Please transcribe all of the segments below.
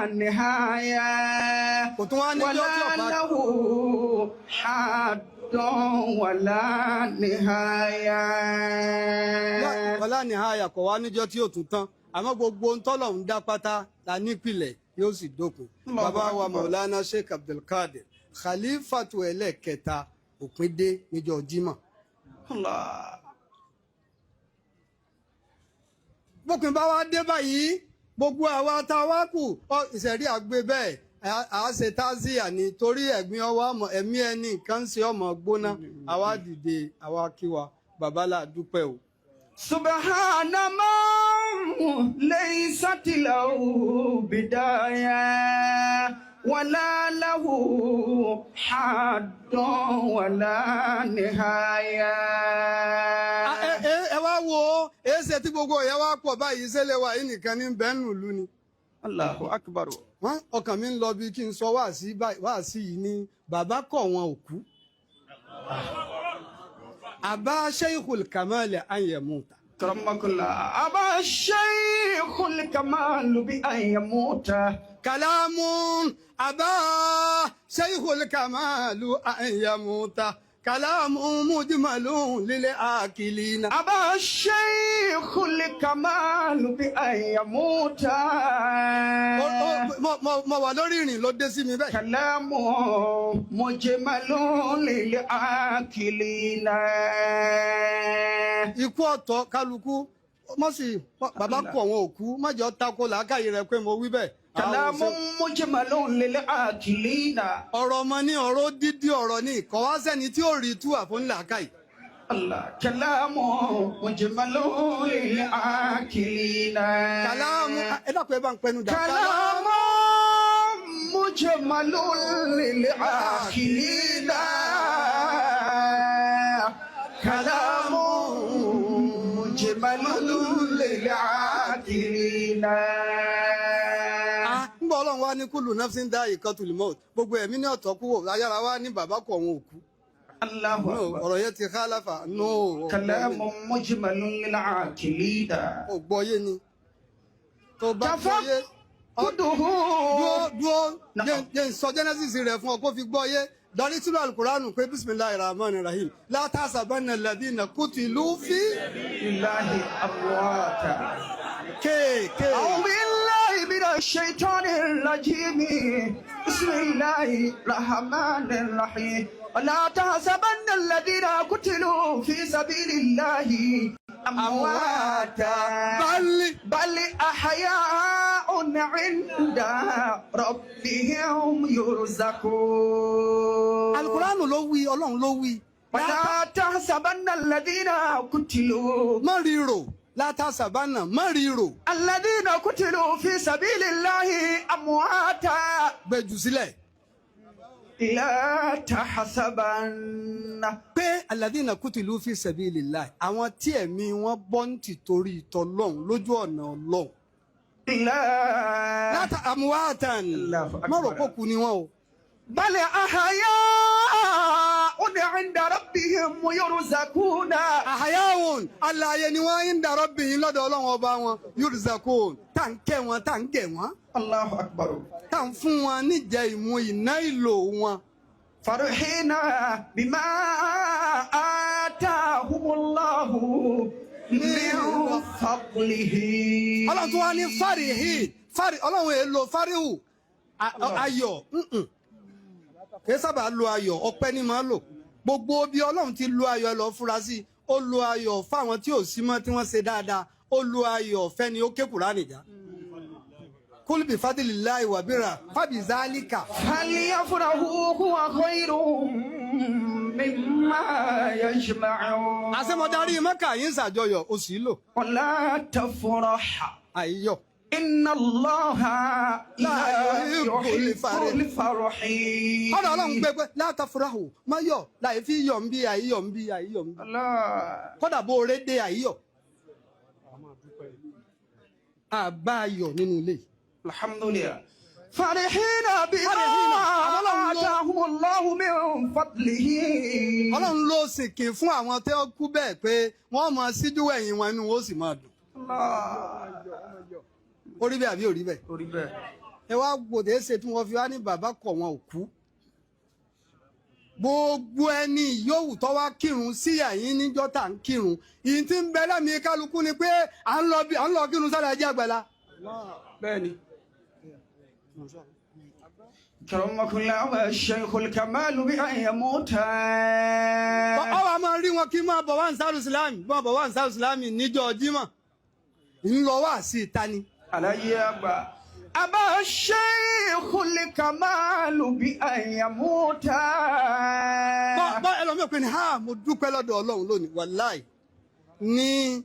نهاية. Kò tún wá níjọ́ tí ولا ọ̀pá له حد ولا نهاية. Wọlá ní àyà kọ̀ wá níjọ́ tí yóò tún tán, àmọ́ gbogbo ohun tọ́lọ̀ ń dá pátá la nípìlẹ̀, yóò sì dópin. Allahu Bàbá wa Akbar. Maulana Sheikh Abdulkadir Khalifatu ẹlẹ́ẹ̀kẹta, òpin dé níjọ́ Jímọ̀. Allah. Bópin bá wá dé báyìí, gbogbo àwa tá a wá kù ọ ìṣẹ̀rí àgbẹ̀ bẹ́ẹ̀ à á ṣe tazia ni, torí ẹ̀gbin ọwọ́ ọmọ ẹ̀mí ẹni nǹkan ń ṣe ọmọ gbóná. Àwa dìde, àwa kí wa bàbá là dúpẹ́ o. سبحان من ليست له بداية ولا له حد ولا نهاية. Ẹ wá wo èéṣe tí gbogbo ìyá wa pọ̀ báyìí, ṣẹlẹ̀ wa yìí nìkan ní bẹ́ẹ̀ nù lú ni. الله أكبر. Wọ́n ọkàn mi ń lọ bí kí n sọ wáàsí báyìí, wáàsí yìí ní bàbá kọ̀ wọn ò kú. Àbá Sheikhul Kamal anyamuta. كرمك الله، أبى الشيخ الكمال بأن يموت. Kalamun àbá Sheikhul Kamal anyamuta kalamun mujmalun lil akilina. أبى الشيخ الكمال بأن يموت. Mo wà lórí ìrìn ló dé sí mi bẹ́ẹ̀. كلام مجمل للآكلين. Ikú ọ̀tọ̀ kálukú mọ̀ sí bàbá kọ̀ wọn ò kú, mọ̀jọ́ tako làákàyè rẹ pé mo wí bẹ́ẹ̀. كلام مجمل للآكلين. Ọ̀rọ̀ ọmọ ní ọ̀rọ̀ dídí, ọ̀rọ̀ ní ìkọ́wá sẹ́ni tí ó rí tú àfún làákàyè. الله، كلام مجمل للآكلين. Kàlámù, ẹ dákun, ẹ bá ń pẹnu dà. كلام مجمل للآكلين، كلام مجمل للآكلين. Ah, ń bọ̀ Ọlọ́run wá ní kullu nafsin dha'iqatul maut, gbogbo ẹ̀mí ní ọ̀tọ̀ kú wò ayára wá ní bàbá kọ̀ wọn ò kú. الله No, أكبر. ọ̀rọ̀ yẹn ti khalafa no. كلام مجمل للعاقلين. Ò gbọ́ yé ni tó bá gbọ́ yé تفقده. Dúó dúó. Na'am. Jẹ́ n sọ Genesis rẹ̀ fún ọ kó fi gbọ́ yé darí sínú Alukóránù pé bisimilahi rahman rahim la tahsabanna alladhina qutilu fi الله أمواتا. kéèké. أعوذ بالله من الشيطان الرجيم، بسم الله الرحمن الرحيم، ولا تحسبن الذين قتلوا في سبيل الله أمواتا bal بل أحياء عند ربهم يرزقون. Alukóránù ló wí, Ọlọ́run ló wí. ولا تحسبن الذين قتلوا Má ríro la tahsabanna, má ríro. الذين قتلوا في سبيل الله أمواتا. Gbẹjù sílẹ̀. لا تحسبن. Pé alladhina qutilu fi sabilillah, àwọn tí ẹ̀mí wọn bọ́ ń tì torí ìtọ́lọ́hún lójú ọ̀nà Ọlọ́hun. لا Láta amwatan. Allahu akbar. Má rò pé kú ni wọn o. بل أحياء عند ربهم يرزقون. Ahya'un, alààyè ni wọ́n, inda rabbihim, lọ́dọ̀ Ọlọ́run ọba wọn, yurzaqun, tá ń kẹ́ wọn, tá ń gẹ̀ wọ́n, الله أكبر. tá ń fún wọn níjẹ ìmu, ìná ìlò wọn. فرحين بما آتاهم الله من فضله. Ọlọ́run tó wá ní farihin fari, Ọlọ́run èèlò farihu ayọ̀ kì í sábà lo ayọ̀, ọpẹ́ ní máa lò. Gbogbo bí Ọlọ́run ti lo ayọ̀, ẹ lọ fura sí i. Ó lo ayọ̀ fáwọn tí ò sí mọ́ tí wọ́n ṣe dáadáa, ó lo ayọ̀ fẹ́ni ó ké Kùránì já. Qul bi fadlillahi wa bira fabizalika. فليفرحوا هو خير مما يجمعون. Àṣemọdarí Mẹ́kà yìí ń ṣàjọyọ̀, ó sì lò. ولا تفرح. Àìyọ̀. إن الله لا لا يحب يحب الفرح. الفرحين. Ọ̀dọ̀ Ọlọ́run gbé pé la tafrahu, má yọ̀, láì fi yọ̀ ń bí àìyọ̀ ń bí àìyọ̀ ń bí. الله. Kódà bó o dé àìyọ̀. Àbá ayọ̀ nínú ilé yìí. الحمد لله، فرحين بما فرحين. آتاهم الله من فضله. Ọlọ́run ló sìnkì fún àwọn tí ó kú bẹ́ẹ̀ pé wọ́n máa síjú ẹ̀yìn wọn, inú wọn ó sì máa dùn. الله. Ó rí bẹ́ẹ̀ àbí ò rí bẹ́ẹ̀? Orí bẹ́ẹ̀. Ẹ wá gbòdè ṣe tí wọ́n fi wá ní bàbá kọ̀ wọn ò kú. Gbogbo ẹni yòówù tó wá kírun síyà yín níjọ́ tá à ń kírun, ìyìn tí ń bẹ lẹ́mìí kálukú ni pé à ń lọ bí à ń lọ kírun sára ẹjẹ́ àgbàlá. Bẹ́ẹ̀ni. Karamakunla Sheikhul Kamal bi an yamuta. Ọwọ́ a máa rí wọn kí máa bọ̀ wá ń sáré sílámì, máa bọ̀ wá ń sáré sílámì níjọ́ Jímọ̀, ń lọ wá sí ìta ni. Aláyé àgbà. Abá Sheikhul Kamal bi an yamuta. Bọ́ ẹlòmíì pé ní ha, mo dúpẹ́ lọ́dọ̀ Ọlọ́run lónìí, wàláì. Ní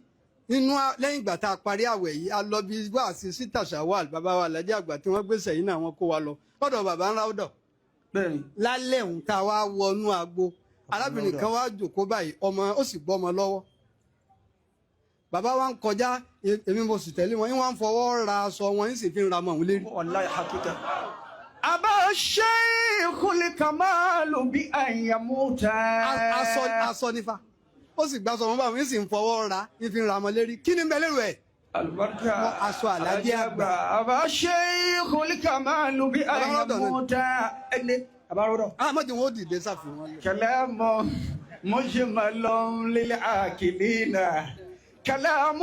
inú lẹ́yìn ìgbà tá a parí àwẹ̀ yìí, a lọ bí wá sí sítà Shawwal, bàbá wa Alhaji àgbà tí wọ́n gbèsè yìí náà, wọ́n kó wa lọ lọ́dọ̀ bàbá ńlá ọ̀dọ̀. Bẹ́ẹ̀ni. Lálẹ́ òun tá a wá wọnú agbo, arábìnrin kan wá jòkó báyìí, ọmọ ó sì gbọ́mọ lọ́wọ́. Bàbá wa ń kọjá, èmi mo sì tẹ̀lé wọn, wọ́n ń fọwọ́ ra aṣọ wọn, ń sì fi ń ra ọmọ òun lérí. Wallahi hakika. Abá Sheikhul Kamal bi an yamuta. Aṣọ aṣọ nífa, ó sì gbàsọ wọn báwọn, ń sì ń fọwọ́ ra, ń fi ń ra ọmọ lérí. Kí ni ń bẹ lérò ẹ̀? Albarka. Aṣọ Alhaji àgbà. Abá Sheikhul Kamal bi an Bàbá rọ́dọ̀ náà. yamuta. Ẹni bàbá rọ́dọ̀. Àmọ́ tí wọ́n ó dìde sáfihàn lọ. كلام مجمل للعاكلين، كلام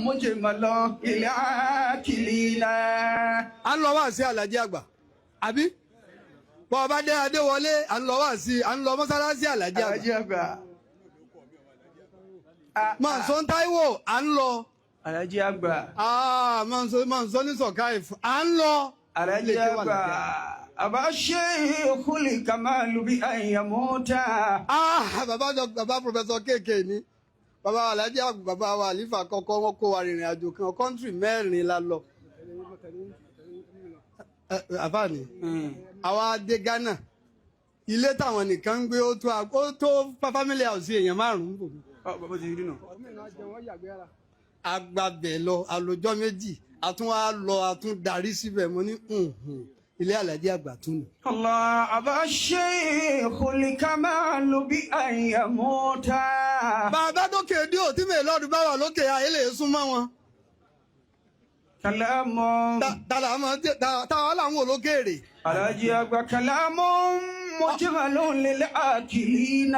مجمل للعاكلين. À ń lọ wá sí Alhaji àgbà, àbí bọ́ ọba dé Adéwọlé, à ń lọ wá sí, à ń lọ mọ́sálásí Alhaji àgbà. Alhaji àgbà. Mọ̀nsó Táíwò, à ń lọ. Alhaji àgbà. Mọ̀nsó ní Sọ̀káìfù, à ń lọ. Alhaji àgbà. Abá Sheikhul Kamal bi an yamuta. Bàbá jọ bàbá Professor kéèké ni bàbá Alhaji àgbà, bàbá wa àlífà kọ́kọ́, wọ́n kó wa rìnrìn àjò kan, country mẹ́rin la lọ. Àfààní àwa dé Ghana, ilé táwọn nìkan ń gbé, ó tó family house èèyàn márùn-ún bò mí. Bàbá ti rí nù. Agbábẹ̀ lọ, àlòjọ́ 2, a tún wá lọ, a tún darí síbẹ̀. Mo ní ilé Alhaji àgbà tún ni. Allah. Abá Sheikhul Kamal bi an yamuta. Bàbá dókè dí ò tí mi lọ́dún bá wà lókè ayé lè sún mọ́ wọn. كلام Táwa làwọn olókèèrè. Alhaji àgbà. كلام مجمل للآكلين.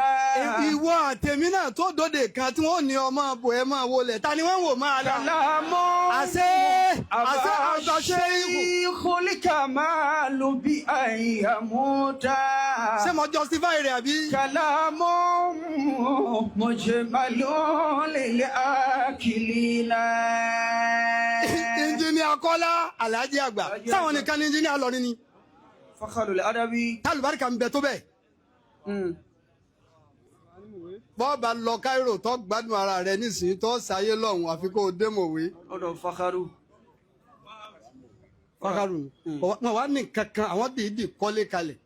Ìwọ àtẹ̀mí náà tó dóde kan tí wọ́n ní ọmọ bò ẹ máa wọlé, ta ni wọ́n ń wò máa la. كلام Àṣẹ أبا àṣẹ ìhù. الشيخ الكمال بأن يموت. Ṣé mo justify rẹ̀ àbí? كلام مجمل للآكلين. Engineer Kọ́lá, Alhaji àgbà, sáwọn nìkan ní engineer lọrin ni. فخر الأدب. Tálùbáríkà ń bẹ tó bẹ́ẹ̀. Bọ́ọ̀bà lọ Cairo tó gbádùn ara rẹ̀ nísìnyí, tó sáyé lọ́hùn, àfi kó o dé mọ̀wé. Ọ̀dọ̀ Fakaru. Fakaru wọn wá ní kankan, àwọn dìídì kọ́lé kalẹ̀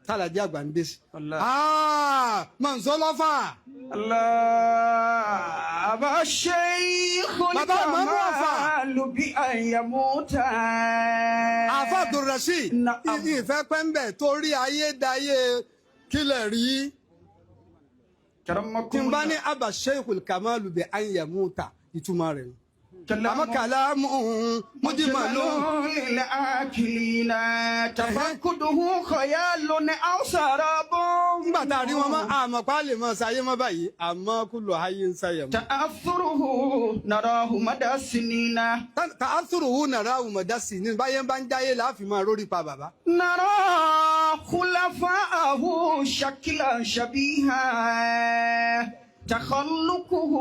tálàjì àgbà ń dé sí. Allah. Mọ̀nsọ́ lọ́fà. الله أبا الشيخ Bàbá Ìmáàmù Ọ̀fà. الكمال بأن يموت. Àfa Abdulrasheed. Na'am. Ìfẹ́ pẹ́ńbẹ̀ torí ayédáyé kílẹ̀ rí. كرمكم. Tí n bá ní Abba Sheikhul Kamalu bi an yamuta, ìtumọ̀ rẹ̀ nù. كلام Àmọ́ kàlámù mújìmọ̀lú. للآكلين تفقده خيال أو سراب. Nígbà tá a rí wọn mọ́, àmọ́ pa á lè mọ sáyé mọ́ báyìí, àmọ́ kúlò ayé ń sáyẹ̀ mọ́. تأثره نراه مدى السنين. Tààtúrò nàrà àwùmọ̀dá sí ní báyẹn bá ń jáyé láàfin máa rórí pa bàbá. نرى خلفاءه شكلا شبيها، تخلقه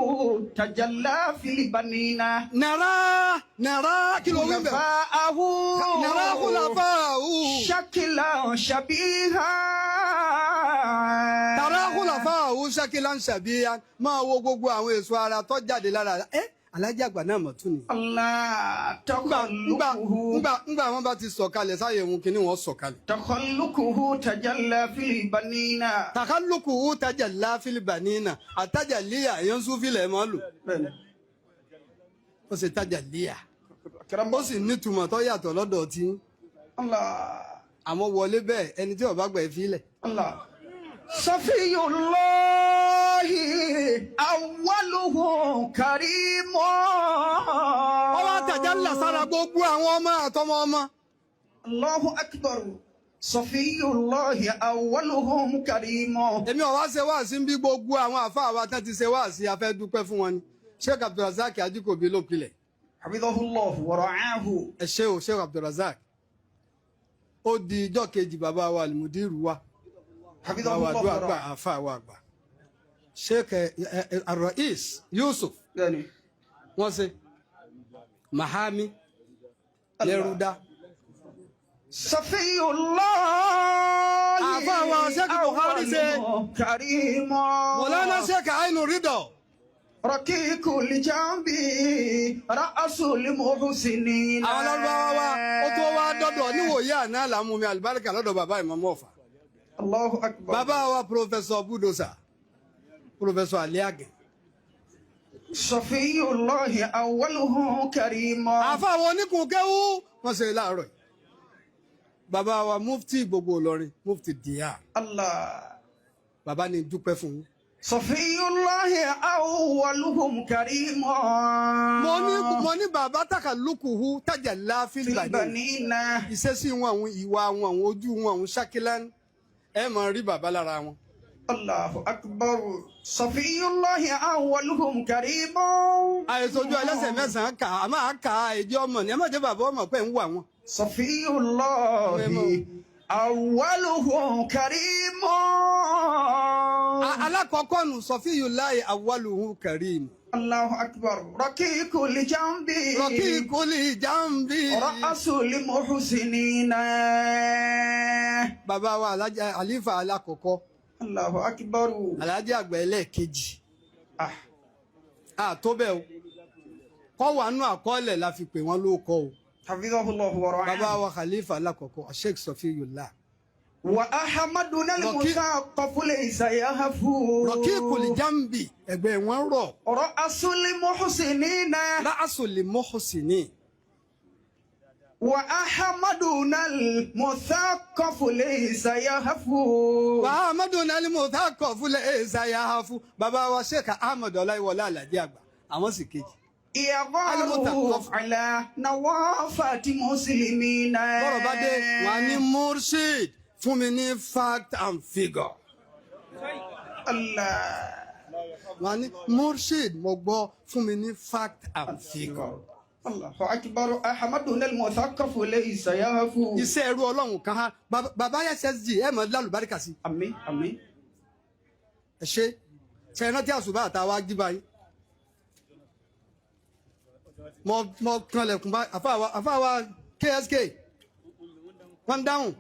تجلى في البنين. Nàrà kí ló wí bẹ̀? خلفاءه Nàrà kúlàfà òwú. شكلا شبيها. Tàrà kúlàfà òwú ṣákìlá ń ṣàbíyá, máa wo gbogbo àwọn èso ara tó jáde lára ẹ Alájà àgbà náà mọ̀ tún ni. الله Ngbà ngbà تخلقه ngbà ngbà wọn bá ti sọ̀kalẹ̀ sáyẹ̀ òun kìíní wọn sọ̀kalẹ̀. تخلقه تجلى في البنين. Tàkàlùkù wútajà láfílì bànínà àtajà líyà èèyàn sún fílẹ̀ máa lò. Ó ṣe tajà líyà. Ó sì nítumọ̀ tó yàtọ̀ lọ́dọ̀ tí. الله Àmọ́ wọlé bẹ́ẹ̀, ẹni tí ó bá gbà ẹ́ fílẹ̀. الله صفي الله أوله كريم. Ọwọ́ àtàjà là sára gbogbo àwọn ọmọ àtọmọ ọmọ. الله أكبر صفي الله أولهم كريم. Èmi ò wá ṣe wáàsí bí gbogbo àwọn àfáà wa tán ti ṣe wáàsí, a fẹ́ dúpẹ́ fún wọn ni. Sheikh Abdulrasaq Ajikobi ló pilẹ̀. حفظه الله ورعاه. Ẹ ṣé o, Sheikh Abdulrasaq. Ó di ijọ́ kejì, bàbá wa alimudiru wa حفظه bàbá wa الله àdúrà àgbà, ورعاه. àfáà wa àgbà, Sheikh Arrais Yusuf, Bẹ́ẹ̀ni. wọ́n ṣe mahami lẹ́rúdá. صفي الله Àfáà wa Sheikh Bukhari ṣe. أولهم كريم. Mọ̀lánà Sheikh Ainu Ridọ̀. ركيك الجنب رأس المحسنين. Àwọn lárúbáwá wa, ó tó wá dọ́dọ̀ níwòye àná làmúmi àlùbáríkà lọ́dọ̀ bàbá ìmọ̀mọ́ Ọ̀fà. الله أكبر. Bàbá wa Professor Budosa, Professor Aliage. صفي الله أوله كريم. Àfa àwọn oníkun kéwú wọ́n ṣe láàárọ̀ yìí. Bàbá wa mufti gbogbo Ìlọrin, Mufti Díà. الله. Bàbá ni dúpẹ́ fún yín. صفي الله أولهم كريم. Mo ní bàbá takalukuhu tajalla في fil banin. البنين. Ìṣesí wọn, àwọn ìwà wọn, àwọn ojú wọn, àwọn ṣákílán, ẹ máa rí bàbá lára wọn. الله أكبر، صفي الله أولهم كريم. Àìsójú ẹlẹ́sẹ̀ mẹ́sàn-án kà á máa kà á èjì ọmọ ní ẹ má jẹ́ bàbá ọmọ pé ń wà wọn. صفي الله أولهم كريم. Alákọ̀ọ́kọ́ nù, Sọfíyùláì awwaluhu karim. الله أكبر، ركيك الجنب. Rọ̀kí kólé jàǹbí. رأس المحسنين. Bàbá wa Alhaji Àlífà alákọ̀ọ́kọ́, الله أكبر. Alhaji àgbà ẹlẹ́ẹ̀kejì. Ah. Àtó bẹ́ẹ̀ o. Kọ́ wà nù àkọọ́lẹ̀ la fi pè wọ́n ló kọ́ o. حفظه الله Bàbá ورعاه. wa Khalifa alákọ̀ọ́kọ́, Sheikh Sọfíyùláì. وأحمدنا المثقف ليس يهفو. Rọ̀kí kólé jàǹbí, ẹgbẹ́ wọn rọ̀. رأس المحسنين. Ra'asul muhsinin. وأحمدنا المثقف ليس يهفو. Muhammadu nalimu tá a kọ̀ fúnlẹ̀ ẹ̀ẹ́sà ya ha fún. Bàbá wa Sheikh Ahmed Ọláyíwọlá Alhaji àgbà, àwọn sì kejì. يغار المثقف. على نوافة مسلمين. Bọ́rọ̀ bá dé, wọn á ní murshid fún mi ní fact and figure. الله. Wọn á ní murshid, mo gbọ́, fún mi ní fact and figure. الله أكبر، أحمدنا المثقف ليس يهفو. Iṣẹ́ ẹrú ọlọ́run kan ha bàbá SSG, ẹ̀ mọ̀ lálùbáríkà sí. àmín àmín. Ẹ ṣe ṣe rántí àṣùbà àtàwọn ajíbá yín. Mo kanlẹ̀kùn bá àfáàwá KSK, wọ́n dáhùn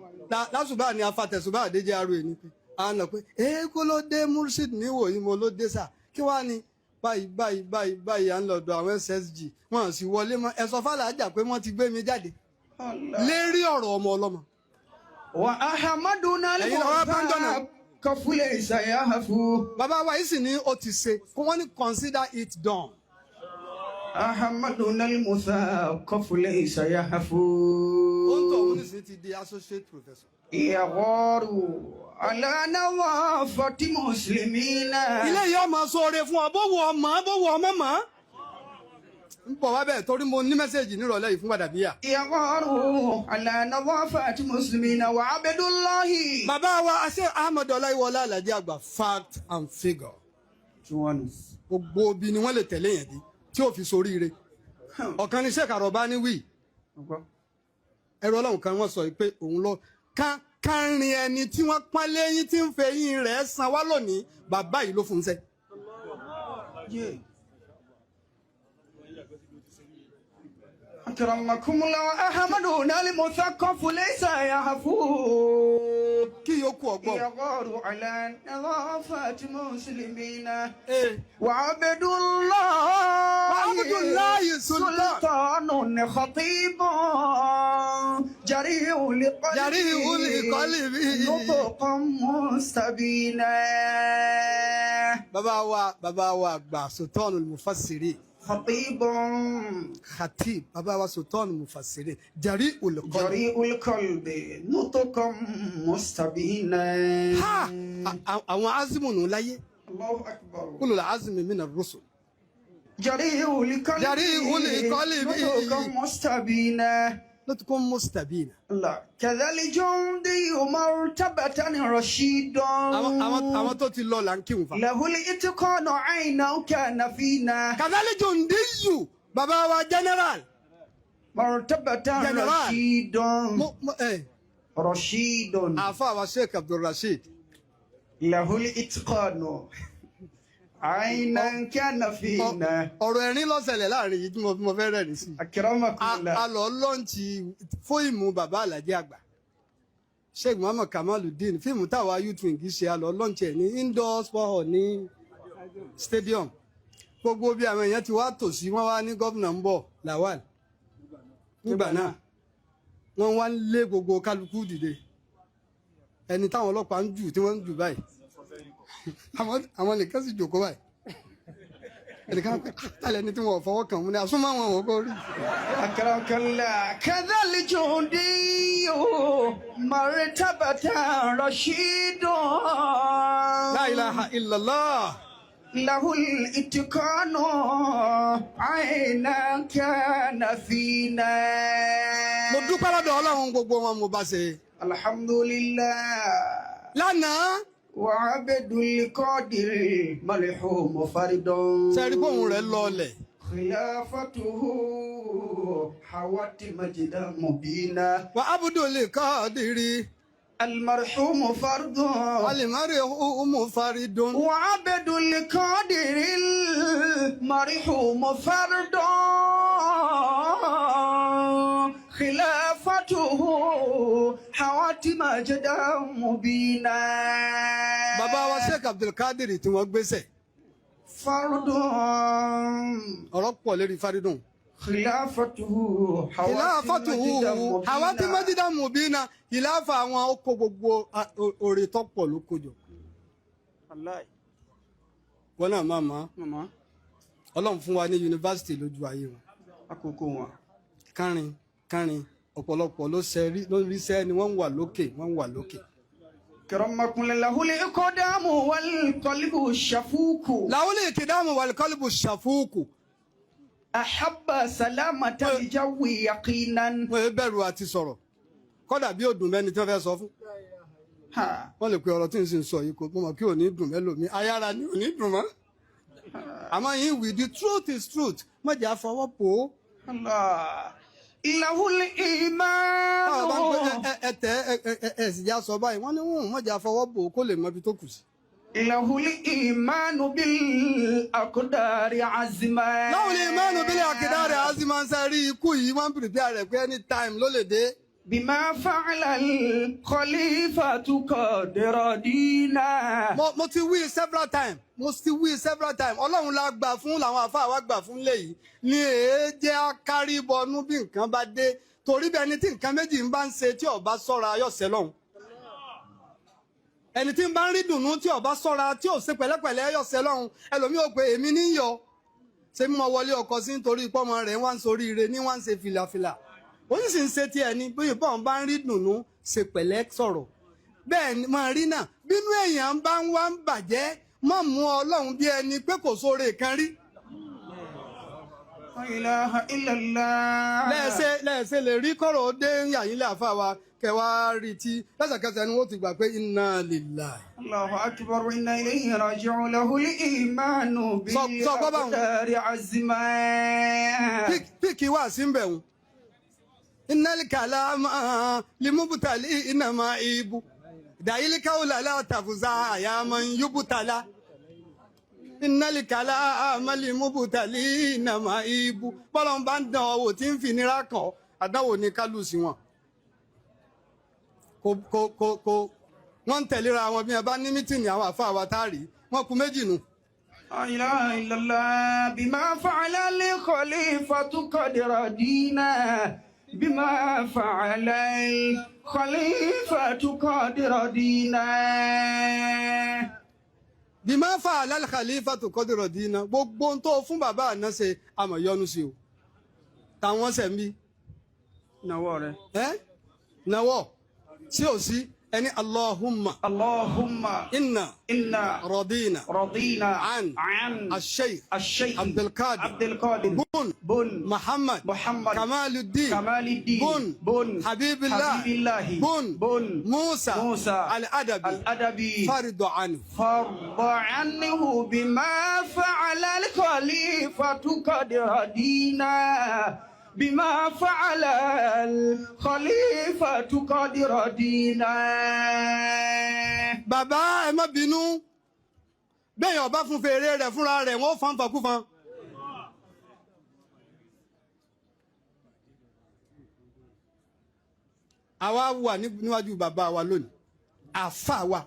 lásùbà ní afatẹ̀sùbà àdéjẹ́ aró ẹ̀ ní pé à ń lọ pé ee kó ló dé murshid níwòyí, mo ló dé sà, kí wàá ní báyìí báyìí báyìí báyìí, à ń lọ́dọ̀ àwọn SSG, wọn sì wọlé mọ́, ẹ sọ fàlàjà pé wọ́n ti gbé mi jáde lérí ọ̀rọ̀ ọmọ ọlọ́mọ. وأحمدنا Ẹ̀yin làwọn bá ń jọ̀nà. المثقف ليس يهفو. Bàbá wa yìí sì ní ó ti ṣe kó wọ́n ní consider it done. أحمدنا المثقف ليس يهفو. Ó ń tọ̀ òun nísìnyí ti di associate professor. يغار على نظافة مسلمين. Ilé yìí ọmọ sóore fún ọ, bó wo ọmọ, bó wo ọmọ mọ́. Ń bọ̀ wá bẹ́ẹ̀ torí mo ní message nírọ̀lẹ́ yìí fún Gbàdàbíyà. يغار على نظافة مسلمين وعبد الله. Bàbá wa Ṣe Ahmed Ọláyíwọlá Alhaji àgbà, fact and figure. Gbogbo ibi ni wọ́n lè tẹ̀lé yẹn dé tí ò fi soríire. Ọ̀kan ní Sheikh Àrọ̀bá ní wí ẹrú ọlọ́run kan, wọ́n sọ pé òun lọ ká kárin ẹni tí wọ́n pọ́n léyìn tí ń fẹ́ yín rẹ̀ san wá lónìí, bàbá yìí ló fún un sẹ́. أكرمكم الله، أحمدنا المثقف ليس يهفو. Kí yòókù ọgbọ́n. يغار على نظافة مسلمين. Ee. وعبد الله وعبد الله سلطان. سلطان خطيب جريء لقلبه جريء لقلبه. نطقا مستبينا. Bàbá wa àgbà Sultanul Mufassiri. خطيب. Khatib, bàbá wa Sultanul Mufassiri, jari'ul qalbi. جريء القلب نطقا مستبينا. Ha, àwọn azimu nù láyé. الله أكبر. Ulul azmi minar rusul. جريء القلب جريء القلب. نطقا مستبينا Lótú mustabina. الله كذا الجندي مرتبة رشيد Àwọn tó ti lọ là ń kírun fa. له الاتقان عينا كان فينا Kàdálí Jòǹdíyù bàbá wa general. مرتبة General. رشيد Mo رشيد àfa wa Sheikh Abdulrasheed. له الاتقان عينا كان فينا Ọ̀rọ̀ ẹ̀rín ló ṣẹlẹ̀ láàrin yìí tí mo fẹ́ rẹ́rìn sí. أكرمكم الله A lọ lọ́ǹtì fóìmù bàbá Àlàjì àgbà. Sheikh Muhammad Kamaluddin, fíìmù táwa youth wing ṣe, a lọ lọ́ǹtì ẹ̀ ní indoor sport hall ní stadium. Gbogbo bí àwọn èèyàn ti wá tò sí, wọ́n wá ní gómìnà ń bọ̀, Lawal. Nígbà náà wọ́n wá ń lé gbogbo kálukú dìde, ẹni táwọn ọlọ́pàá ń jù tí wọ́n ń jù báyìí, àwọn nìkan sì jókòó báyìí. Ẹnìkan pé tálẹ̀ ní tí wọ́n fọwọ́ kàn wọ́n ní àsúnmọ́ àwọn òkò rí. أكرمك الله كذا الجندي مرتبة رشيد La ilaha illallah. له الاتقان عينا كان فينا Mo dúpẹ́ lọ́dọ̀ Ọlọ́run, gbogbo wọn mo bá ṣe. الحمد لله Lánàá وعبد القادر ملحوم فرد sẹ́rí pé òun rẹ̀ lọlẹ̀. خلافته حوت مجدا مبينا Wa Abdul Qadiri المرحوم فرد alimari umu faridun. وعبد القادر المرحوم فرد خلافته حوت مجدا مبينا Bàbá wa Sheikh Abdul Qadir tí wọ́n gbéṣẹ̀ فرد ọ̀rọ̀ pọ̀ lérí faridun. خلافته حوت Ìlàfàtúhù مجدا àwa tí مبينا mọ́jídà mùbínà ìlàfà àwọn ó kó gbogbo oore tó pọ̀ ló kójọ. Wọn náà máa mọ̀ Mama, Ọlọ́run fún wa ní yunifásitì lójú ayé wọn. àkókò wọn. Kárin kárin ọ̀pọ̀lọpọ̀ ló ríṣẹ́ ni wọ́n ń wà lókè, wọ́n ń wà lókè. كرمكم له الإقدام والقلب الشفوق Làwọn lè kéde wàlúkọ́lùbù ṣàfùkù. أحب سلامة الجو يقينا Wọ́n yẹ bẹ̀rù àti sọ̀rọ̀ kọ́dà bí òdùn mẹ́ni tí wọ́n fẹ́ sọ fún. ها Wọ́n lè pe ọ̀rọ̀ tí n sì ń sọ yìí kò mọ̀ kí ò ní dùn mẹ́lòmí ayára ni ò ní dùn mọ́. Àmọ́ yín wí, the truth is truth, mọ̀jà fọwọ́ pò ó. الله له الإيمان Táwọn bá ń pẹ́ ẹ tẹ ẹ ẹ ẹ sì já sọ báyìí, wọ́n ní wọ́n mọ̀jà fọwọ́ bò ó kó lè mọ ibi tó kù sí. له الإيمان بالأقدار عزما Láwọn lè mánu bílẹ̀ àkìdá rẹ̀ á sì máa ń sáré ikú yìí, wọ́n ń pìrìpìà rẹ̀ pé anytime ló lè dé. بما فعل الخليفة قد ردينا Mo ti wí several times, mo ti wí several times, Ọlọ́run la gbà fún, làwọn àfáà wa gbà fún léyìí ní èé jẹ́ kárí bọnú bí nǹkan bá dé, torí bí ẹni tí nǹkan méjì ń bá ń ṣe tí ó bá ṣọ́ra yóò ṣẹ̀ lọ́hùn, ẹni tí ń bá ń rí dùnú tí ó bá ṣọ́ra tí ò ṣe pẹ̀lẹ́pẹ̀lẹ́ yóò ṣẹ̀ lọ́hùn. Ẹlòmíì ò pé èmi ní yọ ṣé mímọ wọlé ọkọ sí nítorí pọ́mọ rẹ̀ wá ń soríire ní wá ń ṣe fìlàfìlà, ó sì ń ṣe tiẹ̀ ni. Bí ìbọn bá ń rí dùnú, ṣe pẹ̀lẹ́ sọ̀rọ̀ bẹ́ẹ̀ ni máa rí náà. Bínú èèyàn bá ń wá ń bàjẹ́, má mú Ọlọ́run bí ẹni pé kò sóore kan rí. لا إله إلا الله Lẹ́ẹ̀ṣẹ̀ lè rí kọ́rọ̀ dé yàyín lé àfa wa kẹwàá rí tí lẹ́sẹ̀kẹsẹ̀ ni wọ́n ti gbà pé inna lillahi. الله أكبر إنا إليه راجعون له الإيمان sọ gbọ́ báwọn. بالأقدار عزما Píkì wà sí ń bẹ̀ wọn. Innal kalama limubtali innama ibu dàílì káwùlà látàfùsà àyàmọ̀ yúbùtàlá. Innal kalama limubtali innama ibu bọ́lá ń bá ń dán ọwọ́ tí ń fi nira kàn àdánwò ní kálùsì wọn. Kò wọ́n ń tẹ̀léra wọn bí wọn bá ní mítìnì àwọn àfa wa tá a rí wọn kú méjì nù. لا إله إلا الله بما فعل الخليفة قد ردينا بما فعل الخليفة قد ردينا Bima fa alal khalifatu kọ́dìrọ̀ dínà, gbogbo ohun tó fún bàbá àná ṣe àmọ̀ yọnu sí o táwọn ṣẹ̀ ń bí. Nawọ́ rẹ̀. Ẹ́ nawọ́ sí ò sí. Ẹni Allahumma اللهم inna إنا radina رضينا عن عن الشيخ الشيخ عبد القادر عبد القادر بن بن محمد محمد كمال الدين كمال الدين بن بن حبيب الله حبيب الله بن بن موسى موسى الأدبي الأدبي فرد عنه فرض عنه بما فعل الخليفة قد هدينا بما فعل الخليفة قد ردينا. Bàbá, ẹ má bínú, bẹ́ẹ̀ ọba fún fèrè rẹ̀ fúnra rẹ̀ wọ́n fan fàkúfan. Àwa wà níwájú bàbá wa lónìí, àfa wa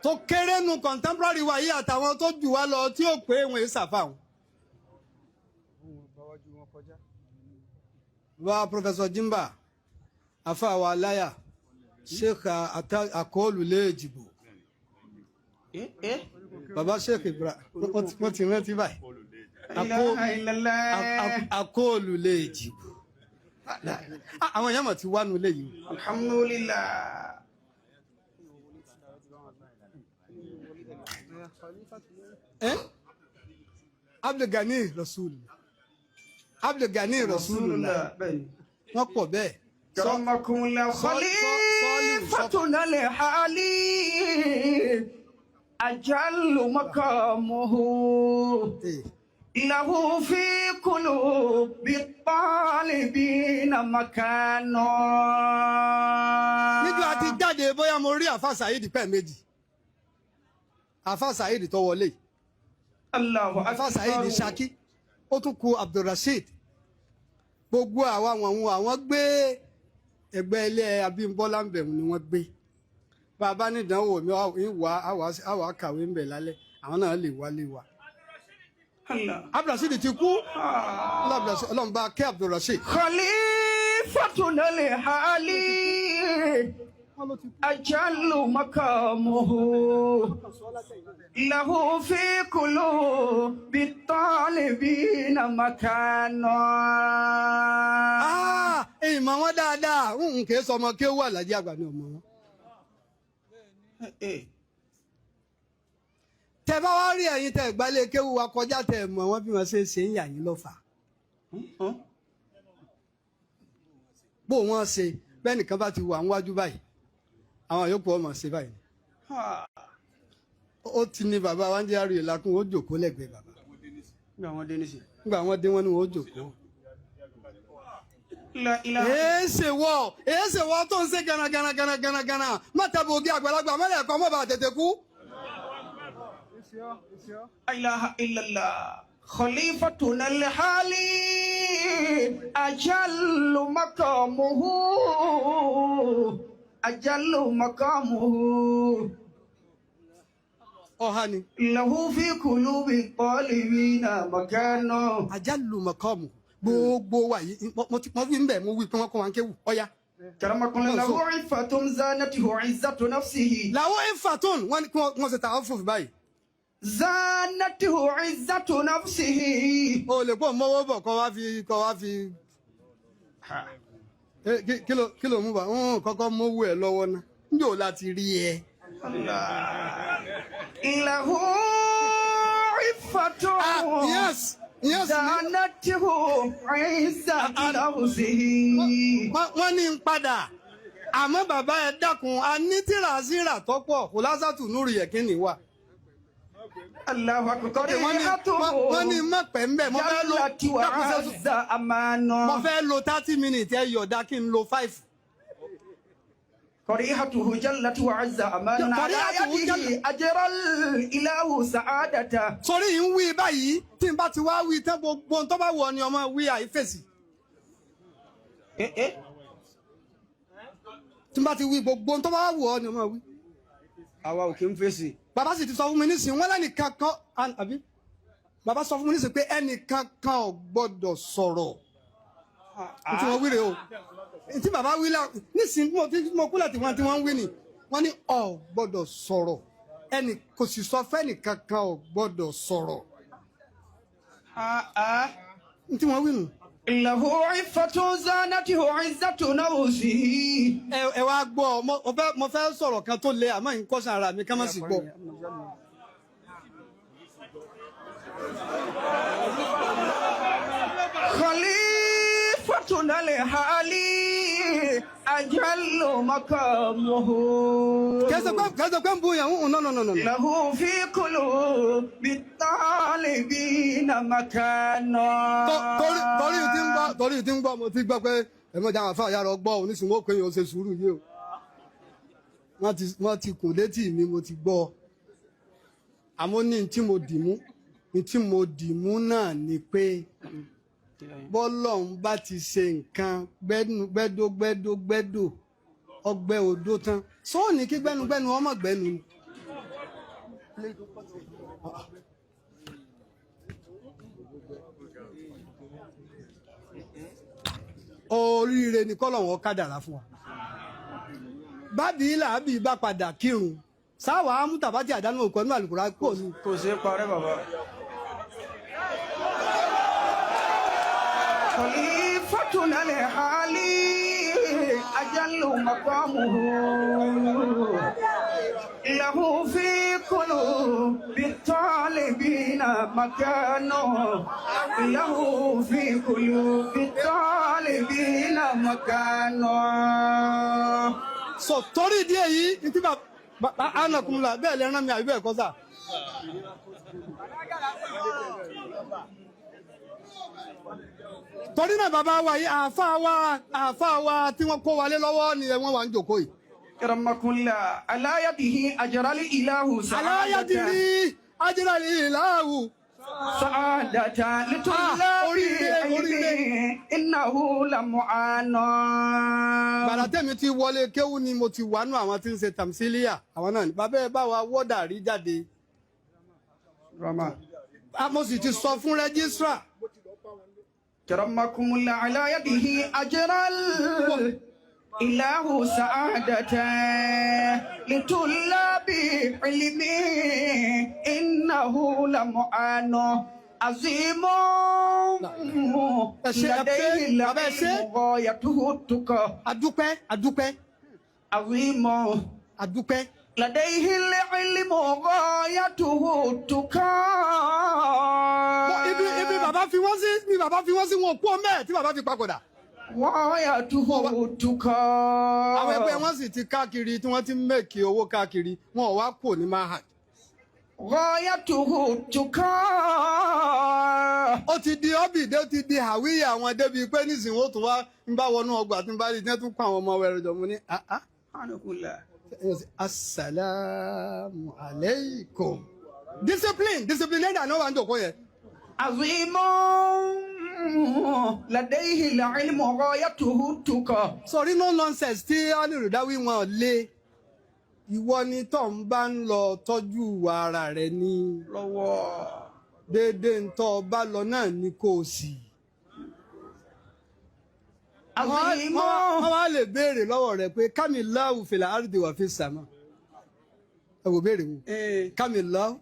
tó kéré nu contemporary wa yìí àtàwọn tó jù wá lọ tí ó pé wọn èsàfà wọn. Bá Professor Jimba, àfa wa aláyà Sheikh Akọọlù léèjìbò, baba Sheikh Ibrahim, wọ́n ti rántí báyìí. لا إله إلا الله. Akọọlù léèjìbò, àwọn èèyàn mọ̀ ti wá nu léyìí o. الحمد لله. Eh? Abdulgani Rasul, Abdulgani Rasulullah, wọ́n pọ̀ bẹ́ẹ̀. كرمكم الله. خليفتنا الحالي أجل مقامه Eh, له في قلوب الطالبين مكان. Níjọ́ àti jáde, bóyá mo rí àfa Saheed pẹ́ méjì, àfa Saheed tó wọlé, الله àfa Saheed أكبر. Ṣakí, ó tún ku Abdulrasheed, gbogbo àwa wọn àwọn gbé ẹgbẹ́ ilé Abímbọ́lá ń bẹ̀rù ni wọ́n gbé. Bàbá nídánwò mi wà àwa kàwé ń bẹ̀ lálẹ́, àwọn náà lè wálé wa. الله. Abdulrasheed ti kú. Ọlọ́run bá kẹ́ Abdulrasheed. خليفتنا الحالي أجل مقامه له في قلوب الطالبين مكان. Ah, ìmọ̀ wọn dáadáa n kì í sọ ọmọ kí ó wà lájẹ́ àgbà ní ọmọ wọn. Tẹ bá wá rí ẹ̀yin tẹ ìgbálẹ̀ kéwú wa kọjá, tẹ mọ̀ wọn bí wọ́n ṣe ń ṣe ń yà yín lọ́fà. Bó wọ́n ṣe bẹ́ẹ̀ nìkan bá ti wà níwájú báyìí, àwọn yòókù ọmọ ṣe báyìí. Ó ti ní bàbá wa ń jẹ́ àrùn ìlàkùn, ó jòkó lẹ́gbẹ̀ẹ́ bàbá. Nígbà wọn dé, wọn ni wọn ó jòkó. لا إله. Èéṣe wọ, èéṣe wọ tó ń ṣe gana gana gana gana gana, má tẹ bògì àgbàlagbà mọ́lẹ̀ ẹ̀kọ́ mọ́ bá tètè kú. لا إله إلا الله. خليفتنا الحالي أجل مقامه أجل مقامه Ọ̀há ni. له في قلوب الطالبين مكان. Àjálù mọ̀kọ́mù gbogbo wa yìí, mo ti mo fi ń bẹ̀, mo wí pé wọ́n kọ́ wa ń kéwù ọ̀ya. كرمكم الله. له عفة زانته عزة نفسه. Làwọn ìfàtún wọn ni kí wọ́n ṣe tàwọn fòfin báyìí. زانته عزة نفسه. O lè pọ̀ mọ́wọ́ bọ̀ kọ́ wá fi kí ló mú bá ń kọ́kọ́ mówó ẹ̀ lọ́wọ́ ná níjò láti rí ẹ. له عفة Yes yes. زانته عزة نفسه. Wọ́n ní ń padà, àmọ́ bàbá, ẹ dákun, a ní tíra síra tọ́pọ̀ kò lásàtù núrù yẹ kí ni wà. الله أكبر. Wọ́n ní mọ̀ pẹ́ ń bẹ̀, mo fẹ́ lo جلت dákun وعز أمانه. Mo fẹ́ lo 30 minutes, ẹ yọ̀ọ̀dá kí n lo 5. قريحته جلت وعز أمانه على قريحته يده جلت. أجرى الإله سعادته. Sọrí yìí ń wí báyìí, tí n bá ti wá wí tán, gbogbo ohun tó bá wọ ni ọmọ wí, àìfèsì. إيه إيه. Tí n bá ti wí, gbogbo ohun tó bá wọ ni ọmọ wí. Àwa ò kí ń fèsì. Bàbá sì ti sọ fún mi nísìnyí, wọn lẹ́nìkan kan àbí bàbá sọ fún mi nísìnyí pé ẹnìkan kan ò gbọ́dọ̀ sọ̀rọ̀ tí wọ́n wí rèé o. Tí bàbá wí lá nísìnyí, mo ti mo kú láti wọn tí wọ́n ń wí ni, wọ́n ní ò gbọ́dọ̀ sọ̀rọ̀, ẹnì kò sì sọ fẹ́nìkan kan ò gbọ́dọ̀ sọ̀rọ̀ tí wọ́n wí nù. له عفة زانته عزة نفسه. Ẹ wá gbọ́, mo fẹ́ sọ̀rọ̀ kan tó le, àmọ́ n kọ́sàn ara mi ká má sì gbọ́. خليفتنا الحالي أجل مقامه. Kẹsẹ̀ pé ń bu yẹn ń, no, no, no, no. له في قلوب الطالبين مكان. Torí tí ń gbọ́, torí tí ń gbọ́, mo ti gbọ́ pé ẹ mọ̀ jáwọn afáàyà rọ gbọ́ oníṣìwò pé yóò ṣe sùúrù yìí o. Wọ́n ti kùn létí mi, mo ti gbọ́. Àmọ́ ní tí mo dì mú, ní tí mo dì mú náà ni pé bọ́lọ́hún bá ti ṣe nǹkan gbẹ́nu gbẹ́dó gbẹ́dó gbẹ́dò ọgbẹ́ odó tán, sóòní kí gbẹ́nugbẹ́nu ọmọ gbẹ́nu ni. Oríire ni kọ́lọ́hún ọ̀kadà fún wa. Bábí làábì bá padà kírun sáwà ámútàbátì àdánù òkú ẹnu àlùkùrá kò ní. Kò sí parẹ́ bàbá. خليفتنا الحالي أجل مقامه له في قلوب الطالبين مكان، له في قلوب الطالبين مكان. Sọ torí ìdí èyí ní tí bàbá anakunla bẹ́ẹ̀ lè rán mi àbí bẹ́ẹ̀ kọ́ sà. Torí náà bàbá wa yìí, àáfàá wa tí wọ́n kó wálé lọ́wọ́ ni wọ́n wà ń jòkó yìí. كرمكم الله، على يده أجرى الإله سعادة. Aláyàdìrí ajíráyè ìlàwù. سعادة لطلاب Oríire, oríire. علمه إنه لمعان. Gbàrà tẹ̀mí ti wọlé kéwú ni mo ti wà nù àwọn tí ń ṣe tàmsílíà, àwọn náà ni bàbá ẹ bá wa wọ́dà rí jáde. Rama. Mo sì ti sọ fún registrar. كرمكم الله، على يده أجرى الإله سعادة لطلاب علمه إنه لمعان عظيم. Ẹ ṣé, ẹ لديه pé, bàbá ẹ ṣé. العلم غايته التقى. Adúpẹ́, adúpẹ́. عظيم. Adúpẹ́. لديه العلم غايته التقى. Bọ́, ibi bàbá fi wọ́n sí, ibi bàbá fi wọ́n sí, wọn kú ọmọ ẹ̀ tí bàbá fi papòdà. غايته التقى. Àwọn ẹgbẹ́ wọn sì ti káàkiri tí wọ́n ti ń make owó káàkiri, wọn ò wá kú ní mahad. غايته التقى. Ó ti di ọ́bì dé, ó ti di àwíyé àwọn débi pé nísìnyí ó tún wá ń bá wọnú ọgbà tí ń bá rí tí wọ́n tún kó àwọn ọmọ wẹrẹ jọ, mo ní ah ah. Asalaamu aleykum. Discipline, discipline ẹ̀dá náà wà ń jòkó yẹn. عظيم لديه العلم غايته التقى. Sọrí no nonsense tí alìrìdáwí wọn lé, ìwọ ni tó ń bá ń lọ tọ́jú ara rẹ ní lọ́wọ́. Déédéé ń tọ́ ọ bá lọ náà ni kò sí. عظيم. Wọ́n wá lè béèrè lọ́wọ́ rẹ̀ pé كم الله في الأرض وفي السماء. Ẹ wò béèrè wọn. كم الله.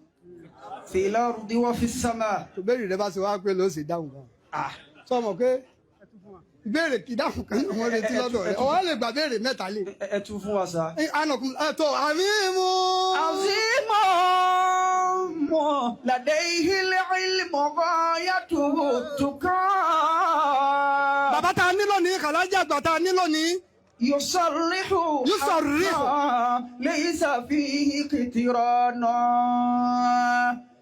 في الأرض وفي السماء. Tó béèrè rẹ bá ṣe wá pé ló sì dáhùn kan. Ah. Sọ mọ̀ pé ìbéèrè ìdáhùn kan náà wọ́n retí lọ́dọ̀ rẹ̀, ọ̀wá lè gbà béèrè mẹ́ta lé. Ẹ tún fún wa sá. Ànàkùn ẹ̀ tó àmì mú. عظيم لديه العلم غايته التقى. Bàbá tá a ní lónìí, kàlájà àgbà tá a ní lónìí. يصرح. يصرح. حقا ليس فيه اقتران،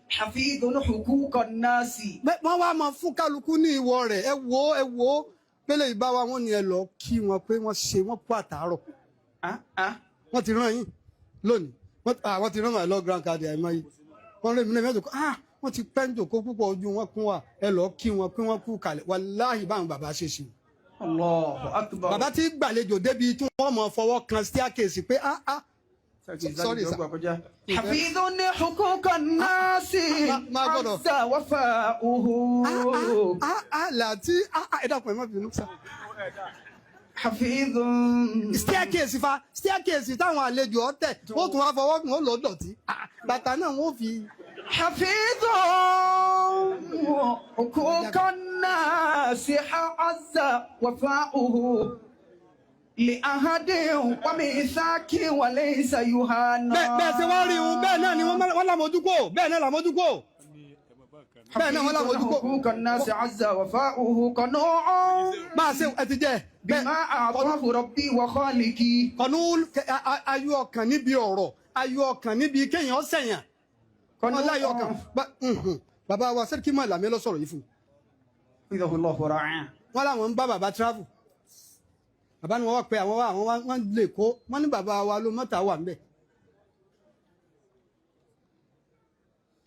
حفيظ حقوق الناس. Wọ́n wá máa fún kálukú ní ìwọ rẹ̀. Ẹ wo, ẹ wo pélé ìbá wa, wọ́n ní ẹ lọ kí wọn pé wọ́n ṣe, wọ́n kú àtàárọ̀. Ah, ah. Wọ́n ti rán yín lónìí, wọ́n ti rán màá lọ grand card àìmọ́ yìí, wọ́n rán mi náà mẹ́tò, ah, wọ́n ti pẹ́ ń jòkó púpọ̀, ojú wọn kún wa, ẹ lọ kí wọn pé wọ́n kú kalẹ̀. Wàláhì, báwọn bàbá ṣe ṣe. الله أكبر. Bàbá tí gbàlejò débi tí wọ́n mọ̀ fọwọ́ kan staircase pé ah ah, sorry sir. حفيظ حقوق الناس. ما gbọ́dọ̀. عز وفاؤه. Ah ah ah, làtí ah ah, ẹ dákun, ẹ má bínú sá. حفيظ. Staircase fa staircase táwọn àlejò ọ̀tẹ̀ wọ́n tún wá fọwọ́ kàn ó lọ dọ̀tí. Ah, bàtà náà wọ́n fi. حفيظ حقوق الناس عز وفاؤه لأحد وميثاق وليس يهان. Bẹ́ẹ̀ ṣe wá rí un, bẹ́ẹ̀ náà ni wọ́n làmójúkò, bẹ́ẹ̀ náà làmójúkò, bẹ́ẹ̀ náà wọ́n làmójúkò. حقوق الناس عز وفاؤه قنوع Máa ṣe ẹ ti jẹ bẹ́ẹ̀. بما أعطاه ربي وخالقي. Kọ̀nù ayọ̀ ọkàn níbi ọ̀rọ̀, ayọ̀ ọkàn níbi kéèyàn sẹ̀yàn, wọn láyọ̀ ọkàn. Bàbá wa Sẹ́ríkì mọ̀ làmí lọ sọ̀rọ̀ yìí fún un. حفظه الله ورعاه. Wọn làwọn ń bá bàbá travel, bàbá ni wọn wá pé àwọn wá, àwọn wá, wọn lè kó wọn ní bàbá wa ló mọ́ta wà ńbẹ̀.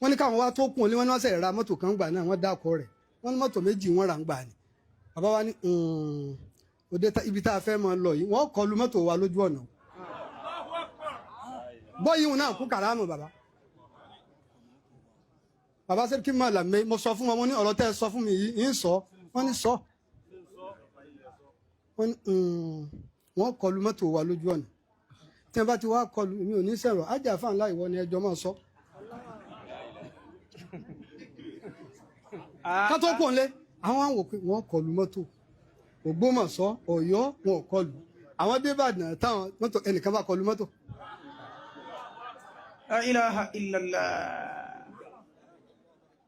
Wọn ní káwọn wá tó kún un lé, wọn ní wọn sẹ̀ ra mọ́tò kan gbà náà, wọ́n dákọ̀ rẹ̀, wọ́n ní mọ́tò méjì wọ́n rà ń gbà ní. Bàbá wa ní òde ibi tá a fẹ́ máa lọ yìí, wọ́n kọlu mọ́tò wa lójú ọ̀nà bọ́yìí wọn náà kú kàrámù. Bàbá Sẹ́ríkì mọ̀ làmẹ́, mo sọ fún wọn, mo ní ọ̀rọ̀ tẹ́ ẹ sọ fún mi yìí ń sọ, wọ́n ní sọ, wọ́n ní wọ́n kọlu mọ́tò wa lójú ọ̀nà. Tí wọ́n bá ti wá kọlu, èmi ò ní sẹ̀rọ̀ ájà fáwọn láì wọ ni ẹjọ́ máa sọ. Ká tó kò ń lé àwọn àwọn òpin, wọ́n kọlu mọ́tò Ògbómọ̀ṣọ́, Ọ̀yọ́, wọn ò kọlu. Àwọn débàdàn táwọn mọ́tò, ẹnìkan bá kọlu mọ́tò. لا إله إلا الله.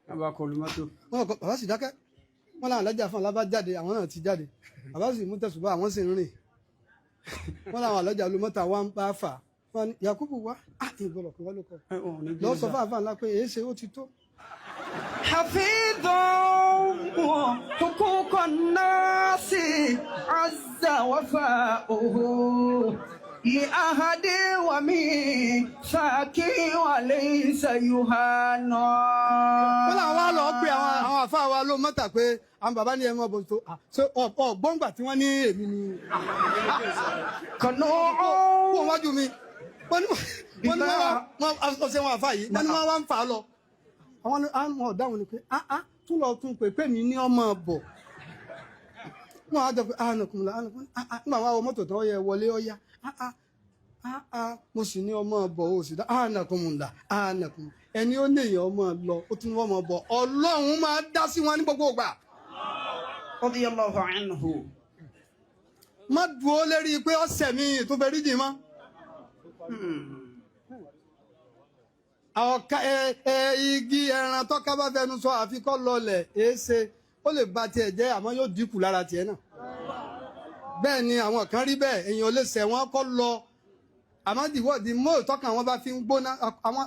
Bàbá kọlu mọ́tò. Wọn kọ, bàbá sì dákẹ́. Wọn làwọn alájà fún alábá jáde, àwọn náà ti jáde, bàbá sì mú tẹ̀sùbá, àwọn sì ń rìn. Wọn làwọn alájà lu mọ́tò, àwọn bá fà wọn ní Yakubu wá á ìgbọ́dọ̀ pé wọ́n ló kọ lọ sọ fún àfáà ńlá pé èé ṣe ó ti tó. حفيظ حقوق الناس عز وفاؤه لأحد وميثاق وليس يهان. Wọn làwọn wá lọ pé àwọn àfáà wa ló mọ́tà pé àwọn bàbá ní ẹ mọ́ bó tó ṣé ọgbọ́ngbà tí wọ́n ní èmi ni. قنوع Kó wájú mi, wọ́n ní wọ́n ọ̀sẹ̀ wọn àfáà yìí, wọ́n ní wọ́n wá ń fà á lọ. Àwọn ọ̀dáhùn ni pé ah tún lọ tún pé pé mi ní ọmọ bọ̀. Wọ́n á jọ pé ah nàkùnmùlà ah nàkùnmùlà ah ah, nígbà wọ́n á wọ mọ́tò tó yẹ wọlé ọ̀yá, ah ah ah ah, mo sì ní ọmọ bọ̀, ó sì dá ah nàkùnmùlà ah nàkùnmùlà. Ẹni ó ní èèyàn ọmọ lọ, ó tún wọ́n mọ̀ bọ̀, Ọlọ́run máa dá sí wọn ní gbogbo ìgbà. رضي الله عنه. Má dúró lérí pé ọ̀sẹ̀ mi tó fẹ́ rí jì mọ́. Àwọn ká ẹ ẹ igi ẹran tọ́ka bá fẹnu sọ àfikọ́ lọlẹ̀, èéṣe ó lè ba tiẹ̀ jẹ́, àmọ́ yóò dínkù lára tiẹ̀ náà. Bẹ́ẹ̀ ni àwọn kan rí bẹ́ẹ̀, èèyàn lè ṣẹ̀ wọ́n kọ́ lọ, àmọ́ dìwọ́dì mọ́ ìtọ́ka wọn bá fi ń gbóná.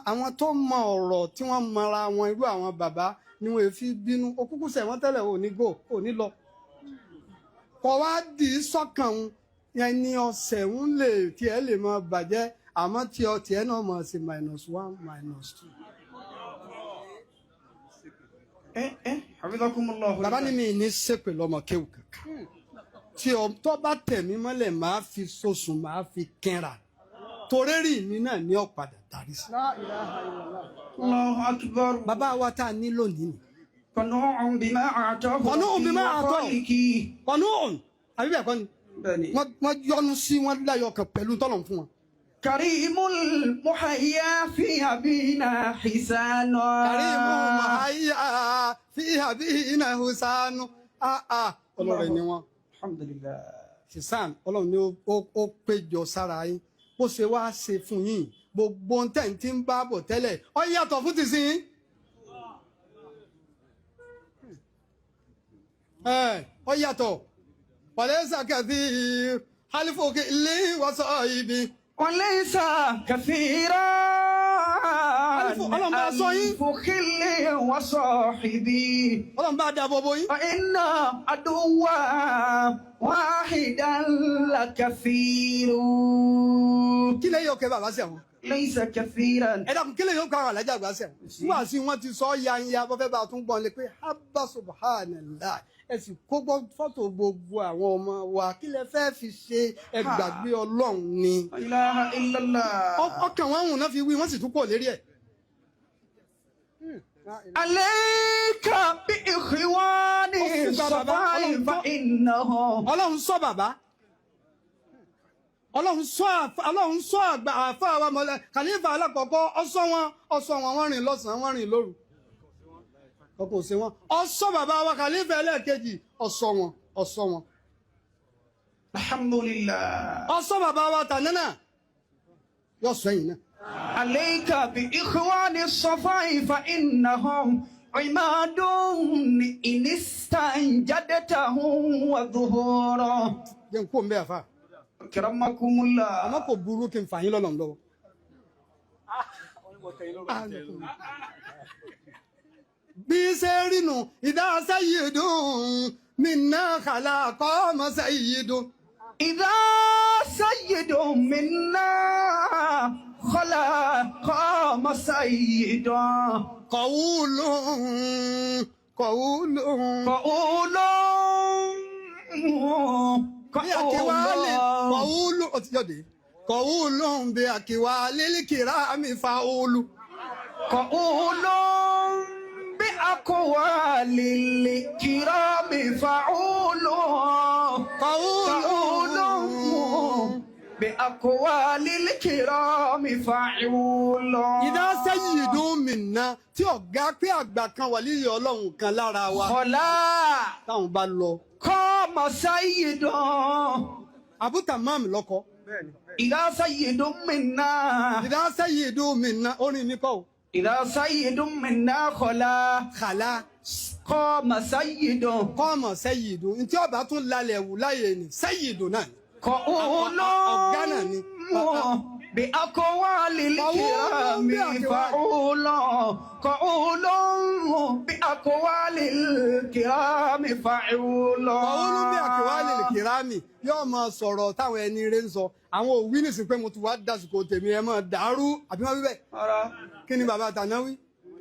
Àwọn tó mọ ọ̀rọ̀ tí wọ́n mọra wọn, irú àwọn bàbá ni wọ́n fi bínú okúkú ṣẹ̀ wọ́n tẹ́lẹ̀, ò ní gò ò ní lọ kọ́ wá dì í sọ́kàn òun yẹn ni ọ̀sẹ̀ ń lè tiẹ̀ lè máa bàjẹ́, àmọ́ tí ọ tiẹ̀ náà máa ṣe -1 -2. حفظكم الله. Bàbá ní mi ní ṣépè lọ́mọ kéwù kankan, tí ọ tó bá tẹ̀ mí mọ́lẹ̀, máa fi sosùn, máa fi kẹ́ra, torérì mi náà ní ọ̀padà darí sí. الله أكبر. Bàbá wa tá a ní lónìí ni. قنوع بما أعطاه قنوع بما أعطاه. وخالقي. Kọ̀nù òun àbí bẹ́ẹ̀ kọ́ ni? بني. Wọ́n yọnu sí wọn láyọ̀ kan pẹ̀lú tọ́lọ̀ fún wọn. كريم المحيا في أبينا حسان. Kàrímù màáyà fi àbí iná hùsánú áà, ọlọ́rẹ̀ ni wọ́n. الحمد لله. Sísàn ọlọ́run ni ó péjọ sára yín, bó ṣe wá ṣe fún yín, gbogbo ohun tẹ̀ ń ti ń bá bọ̀ tẹ́lẹ̀ ó yàtọ̀ fún tìsín. Ẹ ó yàtọ̀ wàlẹ́ sàkàtì halifoke ilé wàsọ ibi. وليس كثيرا. Ọlọ́run bá sọ yín. ألف خل وصاحبي. Ọlọ́run bá dáàbò bo yín. فإن عدوا واحدا لكثير. Kí lè yọ kẹ bàbá sí àwọn. ليس كثيرا. Ẹ dákun, kí lè yóò kọ àwọn alájà àgbà sẹ wọn àti wọn ti sọ yanya bọ́ fẹ́ bá a tún gbọ́n lé pé haba subhanallah, ẹ sì kó gbọ́ fọ́tò gbogbo àwọn ọmọ wa, kí lẹ fẹ́ fi ṣe? Ẹ gbàgbé Ọlọ́run ni. لا إله إلا الله. Ọkàn wọn hùn náà fi wí, wọ́n sì tún pọ̀ lérí ẹ̀. عليك بإخواني Ó sì gba bàbá, الصفاء Ọlọ́run فإنهم Ọlọ́run sọ bàbá, Ọlọ́run sọ àgbà àfa wa mọ̀lẹ́ kàlífà alákọ̀ọ́kọ́ ọsọ wọn ọsọ wọn wọ́n rìn lọ́sàn-án wọ́n rìn lóru ọkọ̀ òsè wọn ọsọ bàbá wa kàlífà ẹlẹ́ẹ̀kejì ọsọ wọn ọsọ wọn Alhamdulillah. ọsọ bàbá wa tànánà yóò sọ ẹ̀yìn náà. عليك بإخوان الصفاء فإنهم عماد إن استنجدتهم وظهورا. Jẹ́ n kó n bẹ́ àfa. أكرمكم الله. Àmọ́ kò burú kí n fà yín lọ́lọ́ lọ́wọ́. Bí ṣe rínu ìdá sayyidun minna khalaqa ma sayyidun. إذا سيد منا خلا قام سيد. Qawlun qawlun. قول. Bí àkíwálé qawlun ó ti jáde. Qawlun bí àkíwálé kirami fa'ulu. قول بأقوال الكرام فعول. قول Qawlun. بأقوال الكرام فعول. Ìdá sayyidun minna tí ọ̀gá pé àgbà kan wà líyọ̀ ọlọ́run kan lára wa. خلا Táwọn bá lọ. قام سيد. Abu Tamam lọ́kọ. إذا سيد منا. Ìdá sayyidun minna orin mi kọ́ o. إذا سيد منا خلا Kàlá قام سيد. kọ́mọ̀ sayyidun. Ntí ọba tún lalẹ̀ wù láyé ni sayyidun náà ni. قول Ọ̀gá náà ni. بأقوال الكرام فعول. قول بأقوال الكرام فعول. Ọ̀hún bí àkèwálé kìrámì yóò máa sọ̀rọ̀ táwọn ẹni rẹ̀ ń sọ. Àwọn òwí nìsín pé mo ti wá dásìkò tèmi ẹ máa dàrú àbí wọ́n wí bẹ́ẹ̀. Ara Kí ni bàbá àtàná wí?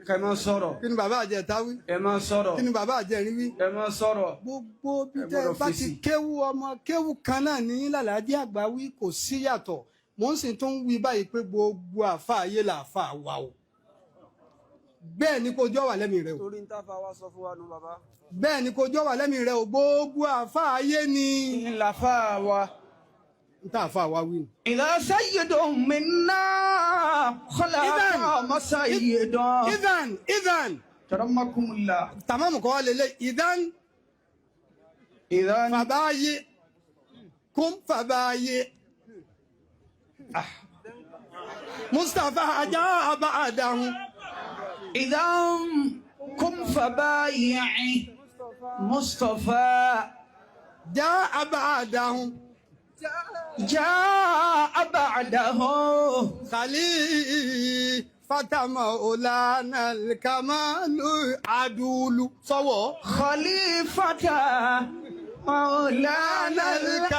kẹ máa sọ̀rọ̀. Kí ni bàbá àjẹta wí? Ẹ máa sọ̀rọ̀. Kí ni bàbá àjẹrin wí? Ẹ máa sọ̀rọ̀. Gbogbo bí Ẹ tẹ́ gbọ́dọ̀ bá ti fèsì. kéwú ọmọ kéwú kan náà ní lálàájì àgbà wí kò sí yàtọ̀. Mò ń sì tún wí báyìí pé gbogbo àfa ayé làáfà wà o. Bẹ́ẹ̀ ni kò jọ wà lẹ́mìí rẹ o. Torí ń táfà wá sọ fún wa nù bàbá. Bẹ́ẹ̀ ni kò jọ wà lẹ́mìí rẹ o. Gbogbo àfa ayé ni. Ńláfà wa. N tá àfa wa wí ni. إذا سيد منا خلا إذن. قام سيد. Idan idan كرمكم الله. tamamu kọ́ lélẹ̀ idan. إذا Fàbáyé kún fàbáyé. Mustapha ajá àbá àdáhùn. إذا قم فبايع مصطفى. Já àbá àdáhùn. جاء بعده. Khalifata maulana kamalu adulu. Sọ́wọ́. خليفة مولانا Kamali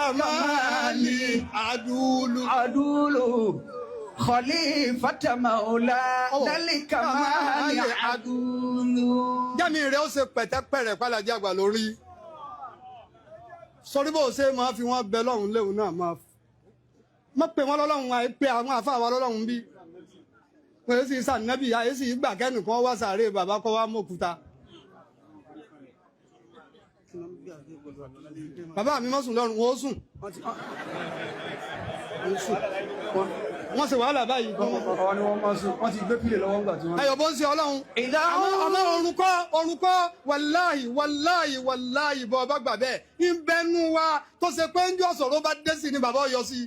الكمال adulu. عدول. خليفة مولانا الكمال عدول. Jẹ́mi rẹ̀ ó ṣe pẹ̀tẹ́pẹ̀rẹ̀ pàlàjì àgbà lórí. Sọrí bó ṣe máa fi wọ́n bẹ lọ́hùn léwu náà máa má pè wọ́n lọ́lọ́hùn àì pé àwọn àfáà wa lọ́lọ́hùn bí. Wọ́n sì sànẹ́bì àyè sì gbà kẹ́nìkan wá sàárè bàbá kọ́ wá mọ̀kúta. Bàbá mi mọ́ sùn lọ́rùn, wọ́n ó sùn. Wọ́n sùn. Wọ́n ṣe wàhálà báyìí gan. Àwọn ni wọ́n máa sùn, wọ́n ti gbé pílè lọ́wọ́ ńgbà tí wọ́n. Ayọ̀ bó ń ṣe ọlọ́run. إذا Àmọ́ orun kọ́ orun kọ́ wàláhì wàláhì wàláhì bọ́ ọba gbà bẹ́ẹ̀ ń bẹnu wa tó ṣe pé ń jọ sọ̀rọ̀ bá dé sí ni bàbá ọyọ sí.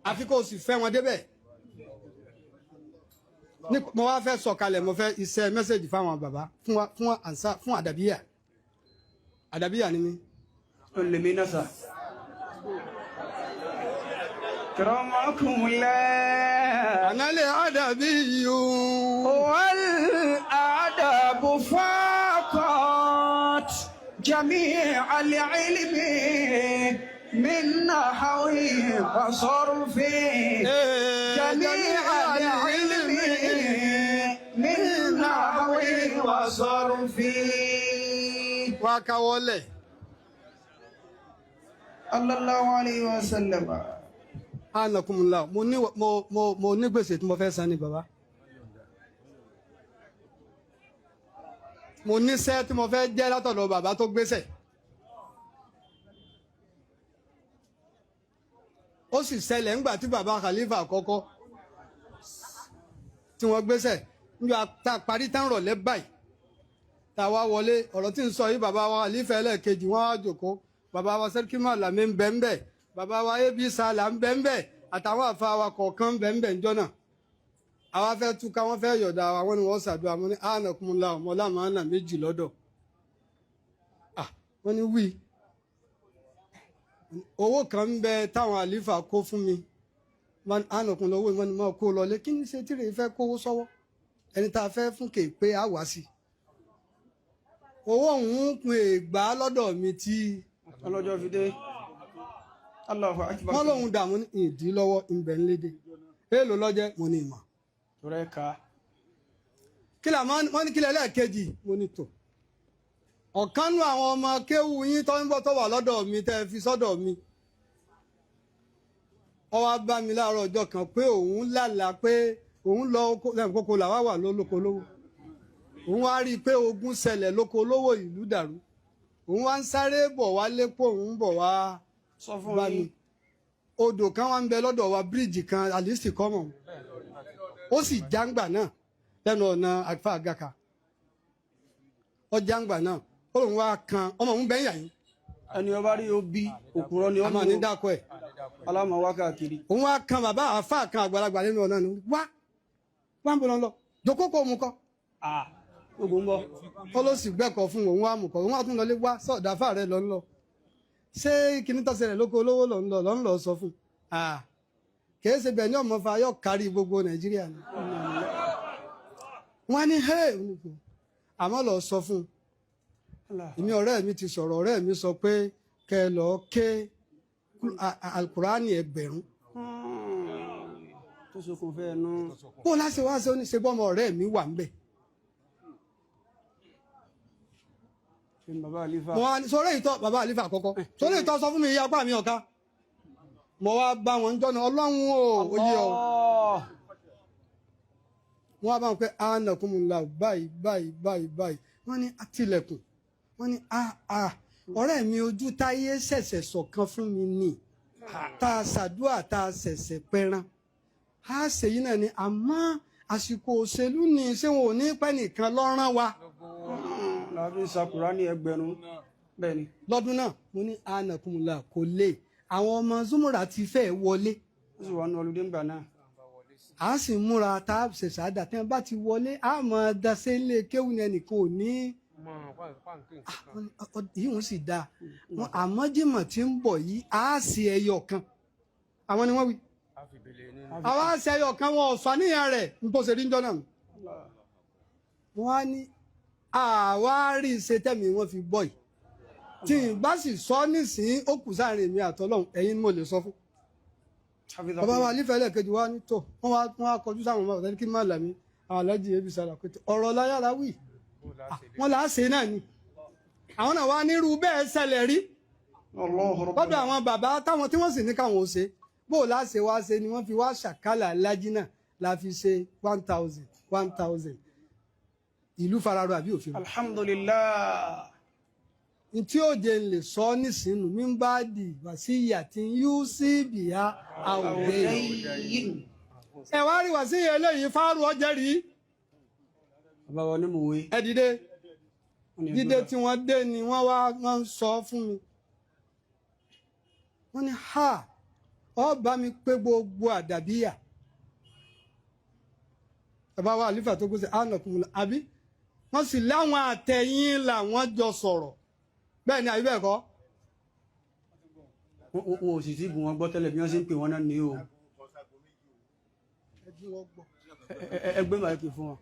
Àfi kó o sì fẹ́ wọn débẹ̀. Mo wá fẹ́ sọ̀kalẹ̀ mo fẹ́ iṣẹ́ mẹ́sẹ̀gì fáwọn bàbá fún wa fún ànsá fún àdàbíyà. Àdàbíyà ni mí. Ó lè mí náà sà. كرمكم الله. Ànálẹ̀ àdàbíyù. والأدب فاقت جميع العلم من نحو وصرف. جميع العلم من نحو وصرف. Wá káwọ́lẹ̀. صلى الله عليه وسلم. Anakumula mo ní mo mo mo ní gbèsè tí mo fẹ́ san ni bàbá. Mo níṣẹ́ tí mo fẹ́ jẹ́ látọ̀dọ̀ bàbá tó gbéṣẹ̀. Ó sì ṣẹlẹ̀ ńgbà tí bàbá Khalifa àkọ́kọ́ tí wọ́n gbéṣẹ̀ nígbà tá a parí tán rọ̀lẹ́ báyìí tá a wá wọlé. Ọ̀rọ̀ tí ń sọ yìí, bàbá wa Khalifa ẹlẹ́ẹ̀kejì wọ́n á jòkó, bàbá wa Sẹ́ríkì Màlàmí ń bẹ ń bẹ, bàbá wa ab Sala ń bẹ ń bẹ, àtàwọn àfa wa kọ̀ọ̀kan ń bẹ ń bẹ ńjọ́ náà. Àwa fẹ́ túká, wọ́n fẹ́ yọ̀dà wa, wọ́n ní wọ́n ṣàdúrà. Wọ́n ní ànàkùnmùlà ọmọlámàánà méjì lọ́dọ̀. Wọ́n ní wí owó kan ń bẹ táwọn àlífà kó fún mi. Ànàkùn lọ́wọ́ ìwọ́n ni máa kó lọlé. Kí ni ṣe tíre fẹ́ kówó sọ́wọ́ ẹni tá a fẹ́ fún kè pé a wá sí owó òun kun ègbà lọ́dọ̀ mi tí Ọlọ́jọ́ fi dé. Allahu akbar. Wọ́n lòun dààmú ní ìdí lọ́wọ́ ìbẹ̀ ńlédè èèlò lọ́jẹ́ mo ní ìmọ̀. Torẹ́ ká. Kí là wọ́n ní kílẹ̀ lẹ́ẹ̀kejì mo ní tò ọ̀kan nú àwọn ọmọ kéwú yín tó ń bọ̀ tó wà lọ́dọ̀ mi tẹ́ ẹ fi sọ́dọ̀ mi. Ó wá bá mi láàárọ̀ ọjọ́ kan pé òun lálàá pé òun lọ oko lẹ́yìn kókó làwa wà lólóko lówó. Òun wá rí i pé ogun ṣẹlẹ̀ lóko lówó, ìlú dàrú. Òun wá ń sáré bọ̀ wá lépo, òun bọ̀ wá Sọ fún bá mi. yín. Odò kan wá ń bẹ lọ́dọ̀ wa, bíríìjì kan àlìsì kọ́mọ̀, ó sì jáǹgbà náà lẹ́nu ọ̀nà àfa àgàkà. Ó jáǹgbà náà, ó lóun wá kan ọmọ òun bẹ́ẹ̀ yà yín. Ẹni ọba rí ó bí òkúrọ́ ni ó àmọ́ mú ní dákọ̀ ẹ̀. Alámọ̀ wá káàkiri. Òun wá kan bàbá àfa kan àgbàlagbà nínú ọ̀nà ni wá wá ń bọ̀ lọ jókòó mu kọ́. Gbogbo ń bọ̀. Ó ló sì gbẹ́kọ̀ fún òun wá mú kọ́, òun wá tún lọlé wá sọ̀dà fà rẹ̀ lọ ń lọ. Ṣé kíní tó ṣẹlẹ̀ lóko olówó lọ ń lọ lọ ń lọ sọ fún un? Kìí ṣe bẹ́ẹ̀ ní ọmọ fa yọ kárí gbogbo Nàìjíríà ni. Wọ́n á ní hey, àmọ́ lọ sọ fún un, èmi ọ̀rẹ́ mi ti sọ̀rọ̀, ọ̀rẹ́ mi sọ pé kẹ́ ẹ lọ ké Alukurani 1000. Tó sokùn fẹ́ ẹnu. Bó láṣẹ wá ṣe ó ní ṣe bọ́mọ ọ̀rẹ́ mi wà ń bẹ̀. Ṣé bàbá àlífà. Mo wá ní sọ̀rọ̀ ìtọ́ bàbá àlífà àkọ́kọ́ sọ̀rọ̀ ìtọ́ sọ fún mi iye apá mi ọ̀ka. Mo wá bá wọn jọ́nà ọlọ́run o oyè ọ. Wọ́n wá bá wọn pé anakunmùlà báyìí báyìí báyìí báyìí. Wọ́n ní àtìlẹ̀kùn, wọ́n ní a ọ̀rẹ́ mi ojú táyé ṣẹ̀ṣẹ̀ sọ̀kan fún mi ni tá a ṣàdúrà tá a ṣẹ̀ṣẹ̀ pẹran a ṣèyí náà ni, àmọ́ àsìkò òṣèlú ni, ṣé wọn ò ní pẹ́ nìkan lọ́rán wa. Làbí sakura ní 1000 bẹ́ẹ̀ ni. Lọ́dún náà mo ní anakunmùlà kò lè, àwọn ọmọ zumura ti fẹ́ wọlé. Ó sì wà ní ọlùdé ńgbà náà. A sì múra tá a ṣe ṣáàdà tí wọn bá ti wọlé a mọ dasẹ́ ilé kéwù ni ẹnìkan ò ní. Yìí sì dáa, àmọ́ Jímọ̀ tí ń bọ̀ yìí a ṣe ẹyọ kan, àwọn ni wọ́n wí. Àwa ṣe ẹyọ kan, wọn ò sọ àníyàn rẹ̀ ń bó ṣe rí ń jọ náà. Wọ́n á ní àwa rí ṣe tẹ̀mí wọn fi bọ̀ yìí, tí n bá sì sọ nísìnyí ó kù sáàrin èmi àtọlọ́hun, ẹ̀yin ni mo lè sọ fún. Bàbá wa nífẹ̀ẹ́ lẹ́ẹ̀kejì wa ní tó wọ́n wá kọjú sáwọn ọmọ ọ̀tẹ́ kí má làmí àwọn aláàjì ebi sára pé ọ̀rọ̀ láyára wì wọ́n là á ṣe náà ni. Àwọn náà wá nírú bẹ́ẹ̀ ṣẹlẹ̀ rí lọ́dọ̀ àwọn bàbá táwọn tí wọ́n sì ní káwọn ò ṣe bó o láṣẹ wá ṣe ni wọ́n fi wá ṣàkálà lájí náà la fi ṣe 1000 1000. Ìlú fararọ àbí òfin. Alhamdulillah. Ntí ó jẹ ń lè sọ nísìnyí mi ń bá di wàsíyà tí ń yú sí bìyà àwòrán ẹ wá rí wàsíyà eléyìí fáárù ọjẹ rí. Bàbá wa ní mòwe. Ẹ dìde dídé tí wọ́n dé ni wọ́n wá wọ́n ń sọ fún mi. Wọ́n ní ha ọ bá mi pé gbogbo àdàbíyà bàbá wa àlífà tó gbèsè ànàkùnmùlà àbí wọ́n sì láwọn àtẹ̀yìn làwọn jọ sọ̀rọ̀ bẹ́ẹ̀ ni àbí bẹ́ẹ̀ kọ́. Wọn ò sì tí bù wọn gbọ́ tẹ́lẹ̀ bí wọ́n ṣe ń pè wọ́n náà ní o. Ẹgbẹ́ màákì fún wọn.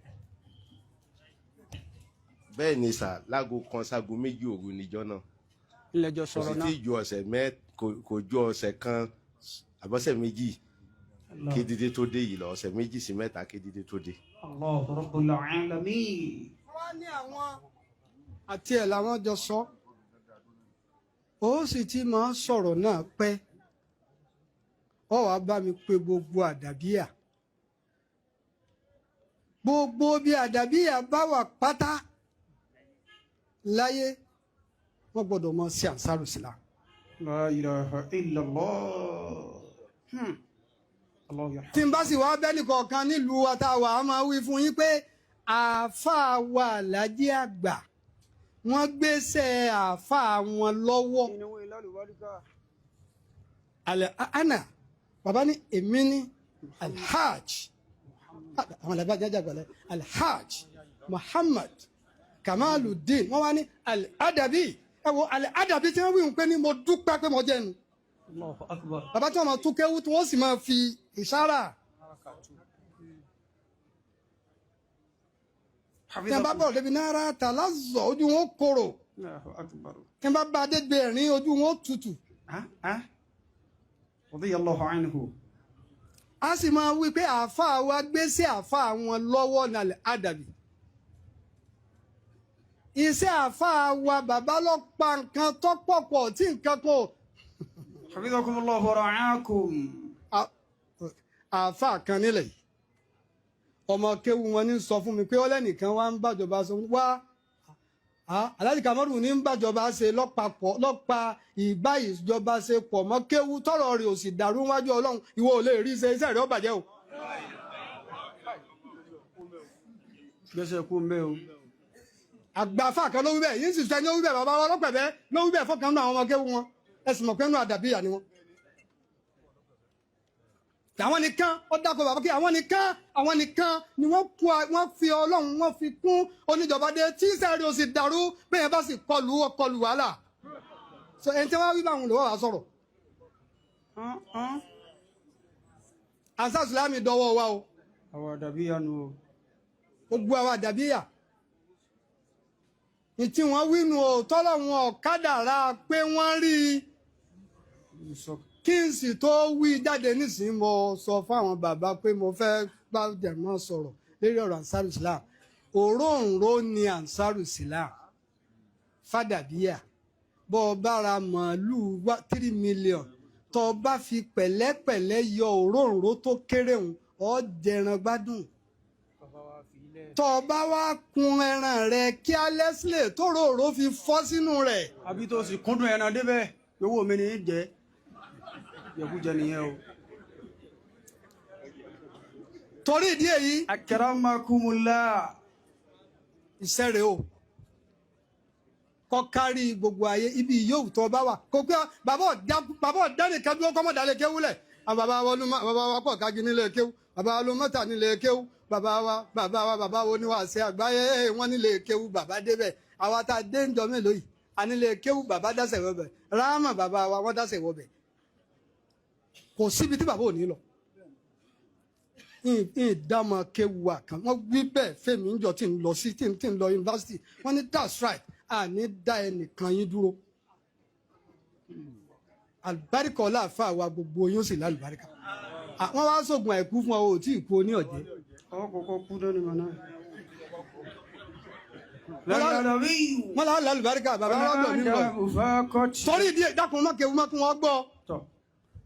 Bẹ́ẹ̀ ni sà, láago 1 sáago 2 òru níjọ́ náà. Ilẹ̀jọ Kò sì sọ̀rọ̀ náà. tí ju ọ̀sẹ̀ mẹ́ kò ju ọ̀sẹ̀ kan àbọ̀sẹ̀ méjì kédìdé tó dé yìí lọ, ọ̀sẹ̀ 2 sí 3 kédìdé tó dé. Allahu Rabbul Alamin. Wọ́n ní àwọn àti ẹ̀ làwọn jọ sọ, ó sì ti máa sọ̀rọ̀ náà pẹ́. Ọ wàá bá mi pé gbogbo àdàbíyà, gbogbo bí àdàbíyà bá wà pátá láyé, wọ́n gbọ́dọ̀ mọ sí ànsárù sílá. La ilaha illallah. Allah yarham. Tí n bá sì wá bẹ́ẹ̀ nìkọ̀ọ̀kan nílùú wa tá a wà á máa wí fún yín pé àáfàá wa Àlájì Àgbà wọ́n gbéṣẹ́ àáfàá wọn lọ́wọ́. Alẹ́ ana bàbá ní èmi ní Alhaj, àwọn àlàbà jájà gbàlẹ́ Alhaj Muhammad Kamaluddin, wọ́n wá ní Al-Adabi. Ẹ wo Al-Adabi tí wọ́n wí pé ní mo dúpẹ́ pé mo jẹ́ nu. Allahu akbar. Bàbá tí wọ́n máa tún kéwú tí wọ́n sì máa fi ìṣára tí wọ́n bá bọ̀rọ̀ débi náírà tàlázọ̀ ojú wọn korò. Allahu akbar. Tí wọ́n bá bá dé gbé ẹ̀rín ojú wọn tutù. Ah ah. Radiyallahu anhu. A sì máa wí pé àáfàá wa gbé sí àáfàá wọn lọ́wọ́ nàlẹ́ àdàbí. Iṣẹ́ àáfàá wa bàbá lọ pa nǹkan tó pọ̀pọ̀ tí nǹkan kan ò. Hafizakumullahu wa ra'akum. Àáfàá kan nílẹ̀ yìí, ọmọ kéwu wọn ní sọ fún mi pé ọlẹ́nìkan wá ń bàjọba sọ wá Alhaji Kamaru ní ń bàjọba ṣe lọ́pàpọ̀ lọ́pa ìbá ìjọba ṣe pọ̀ mọ́ kéwu tọrọ rẹ̀ ò sì dàrú wájú Ọlọ́run, ìwọ ò lè rí ṣe iṣẹ́ rẹ̀ ó bàjẹ́ o. Gbèsè kú mbẹ́ o. Àgbàfà kan ló wí bẹ́ẹ̀ yín sì sọ ẹni ó wí bẹ́ẹ̀ bàbá wa ọlọ́pẹ̀bẹ́ ló wí bẹ́ẹ̀ fọ́kàn náà àwọn ọmọ kéwu wọn ẹ sì mọ̀ pé nínú àdàbíyà ni wọn. Àwọn nìkan ó dákọ̀ bàbá kí àwọn nìkan ni wọ́n kú wọ́n fi Ọlọ́run wọ́n fi kún oníjọba dé tí sẹ́ẹ̀rì ó sì dàrú bẹ́ẹ̀ bá sì kọlù ó kọlù wàhálà. So ẹni tí wọ́n wí báwọn lọ́wọ́ wa sọ̀rọ̀. Ansar Islami dọwọ́ wa o. Àwọn àdàbíyà nu o. Gbogbo àwọn àdàbíyà. Ní tí wọ́n wí nu o tọ́lọ̀ wọn ọ̀kadà ra pé wọ́n rí i. Kí n sì tó wí jáde nísìnyí mo sọ fáwọn bàbá pé mo fẹ́ bá jẹ̀mọ́ sọ̀rọ̀ lórí ọ̀rọ̀ Ansar Islam. Òróǹro ni Ansar Islam fàdàbíyà bọ́ ọ bá ra màálùú 3 million tó o bá fi pẹ̀lẹ́pẹ̀lẹ́ yọ òróǹro tó kéré hùn ọ́ jẹran gbádùn. Tó o bá wá kun ẹran rẹ kí alẹ́sílẹ̀ tó ròrò fi fọ́ sínú rẹ̀. Àbí tó sì kúndùn ẹran débẹ̀ yòówó mi ní í jẹ́ jẹkújẹ nìyẹn o. Torí ìdí èyí. Akramakumullah. Iṣẹ́ rẹ̀ o kọ́ kárí gbogbo ayé ibi yóò tó bá wà kò pé bàbá ọ̀dá nìkan dúró kọ́mọ̀ dálé kéwú lẹ̀. Àwọn bàbá wa bàbá wa pọ̀ kági nílé kéwú, bàbá wa ló mọ́ta nílé kéwú, bàbá wa bàbá wa bàbá wo ni wàá ṣe àgbáyé wọn nílé kéwú bàbá débẹ̀. Àwa tá a dé ń jọ mélòó yìí a nílé kéwú bàbá dáṣẹ̀ wọbẹ̀, ráàmà bàbá wa wọ́n dáṣẹ̀ wọbẹ̀. Kò síbi tí bàbá ò ní lọ. Ìdámọ̀ kéwú wa kan wọ́n wí bẹ́ẹ̀ fẹ́mi ń jọ tí ń lọ sí tí ń lọ yunifásitì wọ́n ní that's right àní dá ẹnìkan yín dúró. Àlùbáríkà ọláàfà wa gbogbo yín ó sì lálùbáríkà. Wọ́n wá sóògùn àìkú fún ọ ò tí ì kú oní ọ̀jẹ́. Ọwọ́ kọ̀ọ̀kan kú lónìí mọ̀ náà. Wọ́n lá lálùbáríkà bàbá lọ́dọ̀ mi lọ. Torí ìdí dákun má kéwu má kún wọn gbọ́.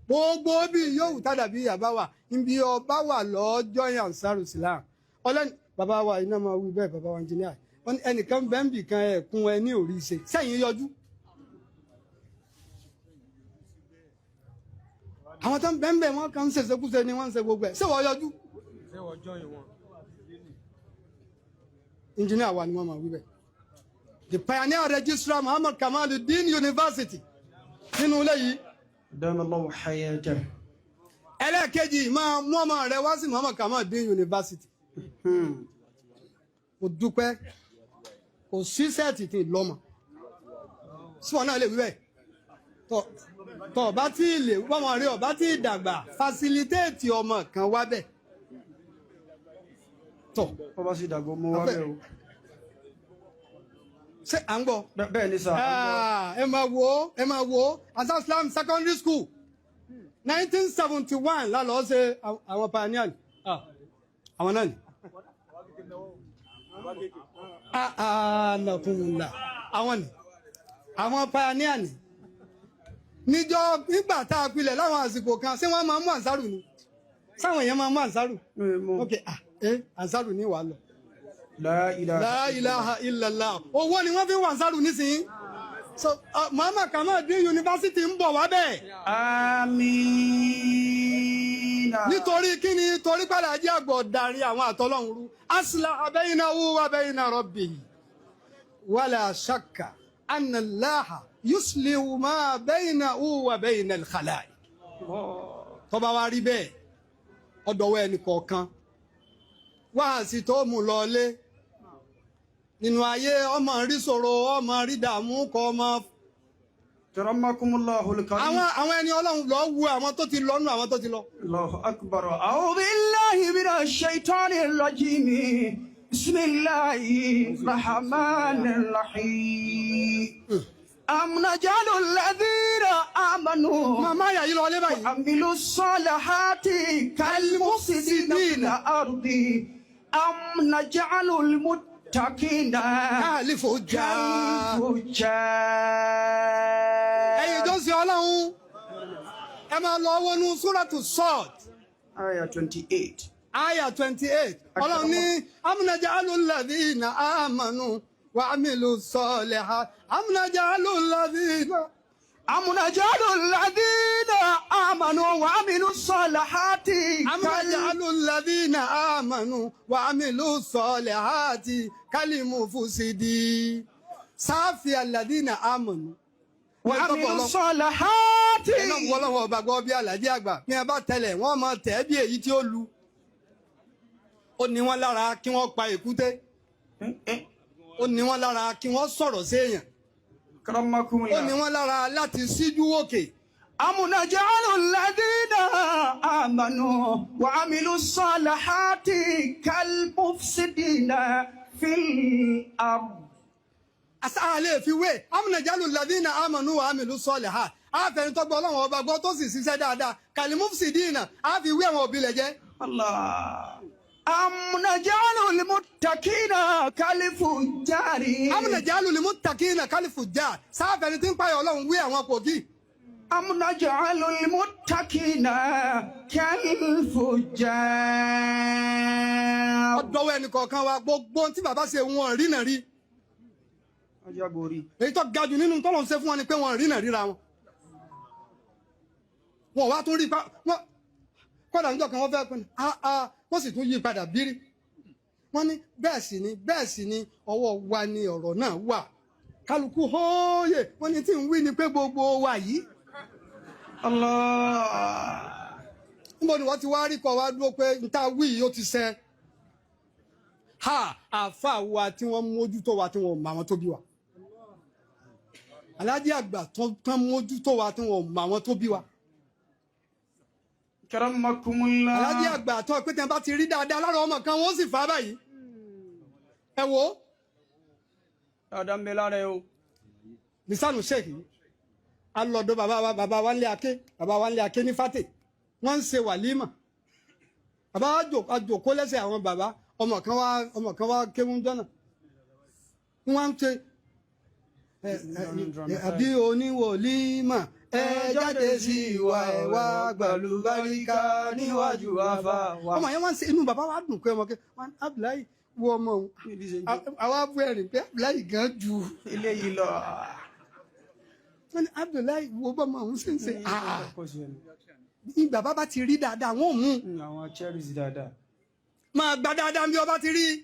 Gbogbo bí yóò tàdà bí ìyá bá wà níbi ọba wà lọ́jọ́ yẹn Ansar Islam. Ọlẹ́ni bàbá wa iná máa wí bẹ́ẹ̀ bàbá wa ẹnjìníà. Wọ́n ní ẹnìkan bẹ́ẹ̀ bì kan ẹ̀kún ẹ ní òrí ṣe sẹ́yìn yọjú. Àwọn tó ń bẹ́ẹ̀ bẹ́ẹ̀ wọ́n kàn ń ṣèṣekúṣe ni wọ́n ń ṣe gbogbo ẹ̀ ṣé wọ́n yọjú. Engineer wa ni wọ́n máa wí bẹ́ẹ̀. The pioneer registrar Muhammad Kamaluddin University nínú ilé yìí. Damallahu hayatahu. Ẹlẹ́ẹ̀kejì máa mú ọmọ rẹ wá sí Muhammad Kamaluddin University. Mo dúpẹ́ kò sí sẹ́ẹ̀tì tí lọ́mọ sí wọn náà lè wí bẹ́ẹ̀ tọ́ ọba tí lè wọ́n rí ọba tí dàgbà fasilitéètì ọmọ kan wá bẹ́ẹ̀ tọ́ ọba sì dàgbà mọ́ wá bẹ́ẹ̀ o. Ṣé à ń gbọ́? Bẹ́ẹ̀ ni sà. Ẹ máa wo ẹ máa wo Ansar Islam Secondary School 1971 lálọ́ ṣe àwọn pioneer àwọn náà ni. Nàkúnlá àwọn ni àwọn pioneer ni níjọ́ nígbà tá a pilẹ̀ láwọn àsìkò kan ṣé wọ́n máa mú ànsárù ni sáwọn èèyàn máa mú ànsárù ok ànsárù ní wàá lọ. La ilaha illallah owó ni wọ́n fi ń wà ànsárù nísìnyí. So Muhammad Kamaluddin University ń bọ̀ wá bẹ́ẹ̀. Àmín. Nítorí kíni? Torí pé Alhaji Àgbà darí àwọn àtọ́lọ́hún rú. Aslaha baynahu wa bayna rabbihi wala shakka anna Allaha yuslihu ma baynahu wa bayna al-khalaiq. Tó bá wá rí bẹ́ẹ̀, ọ̀dọ̀wọ́ ẹnì kọ̀ọ̀kan wáàsí tó mú lọlé nínú ayé, ọmọ rí ṣòro, ọmọ rí dààmú kọ ọmọ. Karamakumullahu al-karim. Àwọn ẹni Ọlọ́run lọ wu àwọn tó ti lọ nù, àwọn tó ti lọ. Allahu akbar. A'udhu billahi minash shaitanir rajim. Bismillahir rahmanir rahim. Am najalu alladhina amanu Màmá àyà yìí lọ lé báyìí. وعملوا الصالحات كالمفسدين في الأرض أم نجعل المتقين Káàlífò já. كالفجار. Ẹ̀yin tó ń sin Ọlọ́run, ẹ máa lọ wọnú Súrátù Sọ́ọ̀t. Ayah 28. Aya 28. Ọlọ́run ní amúnájà alladhina amanu wa amilu salihat. Amúnájà alladhina. أم نجعل الذين آمنوا وعملوا الصالحات Amúnájà alladhina amanu wa amilu salihati kalimufusidi. Sáfì alladhina amanu. وعملوا الصالحات Ẹnà wọlọ́wọ́ ọba gbọ́ bí Alhaji Àgbà ní ẹ bá tẹlẹ̀ wọ́n máa tẹ̀ ẹ́ bí èyí tí ó lu. Ó ní wọ́n lára kí wọ́n pa èkúté. Ó ní wọ́n lára kí wọ́n sọ̀rọ̀ sí èèyàn. كرمكم Ó ní الله. wọ́n lára láti síjú òkè. أم نجعل الذين آمنوا وعملوا الصالحات كالمفسدين في الأرض. Àṣà lè fi wé amúnàjálù ladina amanu wa amilu salihat. Àfẹnitọ́gbọ́ Ọlọ́run ọba gbọ́ tó sì ṣiṣẹ́ dáadáa. Kàlímùsìdínà á fi wé àwọn òbí lẹ̀ jẹ́. الله. أم نجعل المتقين كالفجار. Amúnàjálù limuttaqina kálífùjà. Sáfẹ̀ni tí ń payọ̀ Ọlọ́run wé àwọn pòkì. أم نجعل المتقين كالفجار. Ọ̀dọ́wọ́ ẹnì kọ̀ọ̀kan wa, gbogbo ohun tí bàbá ṣe, wọn rí náà rí. Èyí tó ga jù nínú tọ́lọ̀ ń ṣe fún wọn ni pé wọn rí náà ríra wọn. Wọn wá tún rí pa wọn kọ́dà níjọ́ kan wọ́n fẹ́ pín ah, wọ́n sì tún yí padà bírí. Wọ́n ní bẹ́ẹ̀ sì ni, bẹ́ẹ̀ sì ni, ọwọ́ wa ni ọ̀rọ̀ náà wà. Kálukú hóòyè, wọ́n ní tí ń wí ni pé gbogbo wa yìí. Allah. Níbo ni wọ́n ti wá rí kọ́ wa dúró pé n ta wí yìí ó ti ṣẹ. Ha, àfa wa tí wọ́n mójútó wa tí wọ́n mọ àwọn tó bí wa. Alhaji Àgbà tó tán mójútó wa tí wọ́n mọ àwọn tó bí wa. Karamakumullah. Alhaji Àgbà tó pé tí wọ́n bá ti rí dáadáa lára ọmọ kan, wọ́n sì fà á báyìí. Ẹ wo. Dáadáa ń bẹ lára ẹ o. Lisanu Sheikh yìí alọ́dọ̀ bàbá wa, bàbá wa ń lé aké, bàbá wa ń lé aké ní fàtè, wọ́n ń ṣe wàlímà. Bàbá wa àjòkó lẹ́sẹ̀ àwọn bàbá. Ọmọ kan wá kéwú jọ́nà, wọ́n ń ṣe ẹ ẹ àbí oníwòlímà, ẹ jáde sí ìwà ẹ wá gbàlúbáríkà níwájú àfà wa. Ọmọ yẹn wọ́n ń ṣe, inú bàbá wa dùn pé ọmọ kẹ wọn Abdullahi wo ọmọ òun. Àwa bú ẹ̀rìn pé Abdullahi gan ju eléyìí lọ. Wọ́n ní Abdullahi wo bọ́mọ òun sì ń ṣe ah. Ní bàbá bá ti rí dáadáa, wọn ò mú. Àwọn cherries dáadáa. Máa gba dáadáa bí ọba ti rí.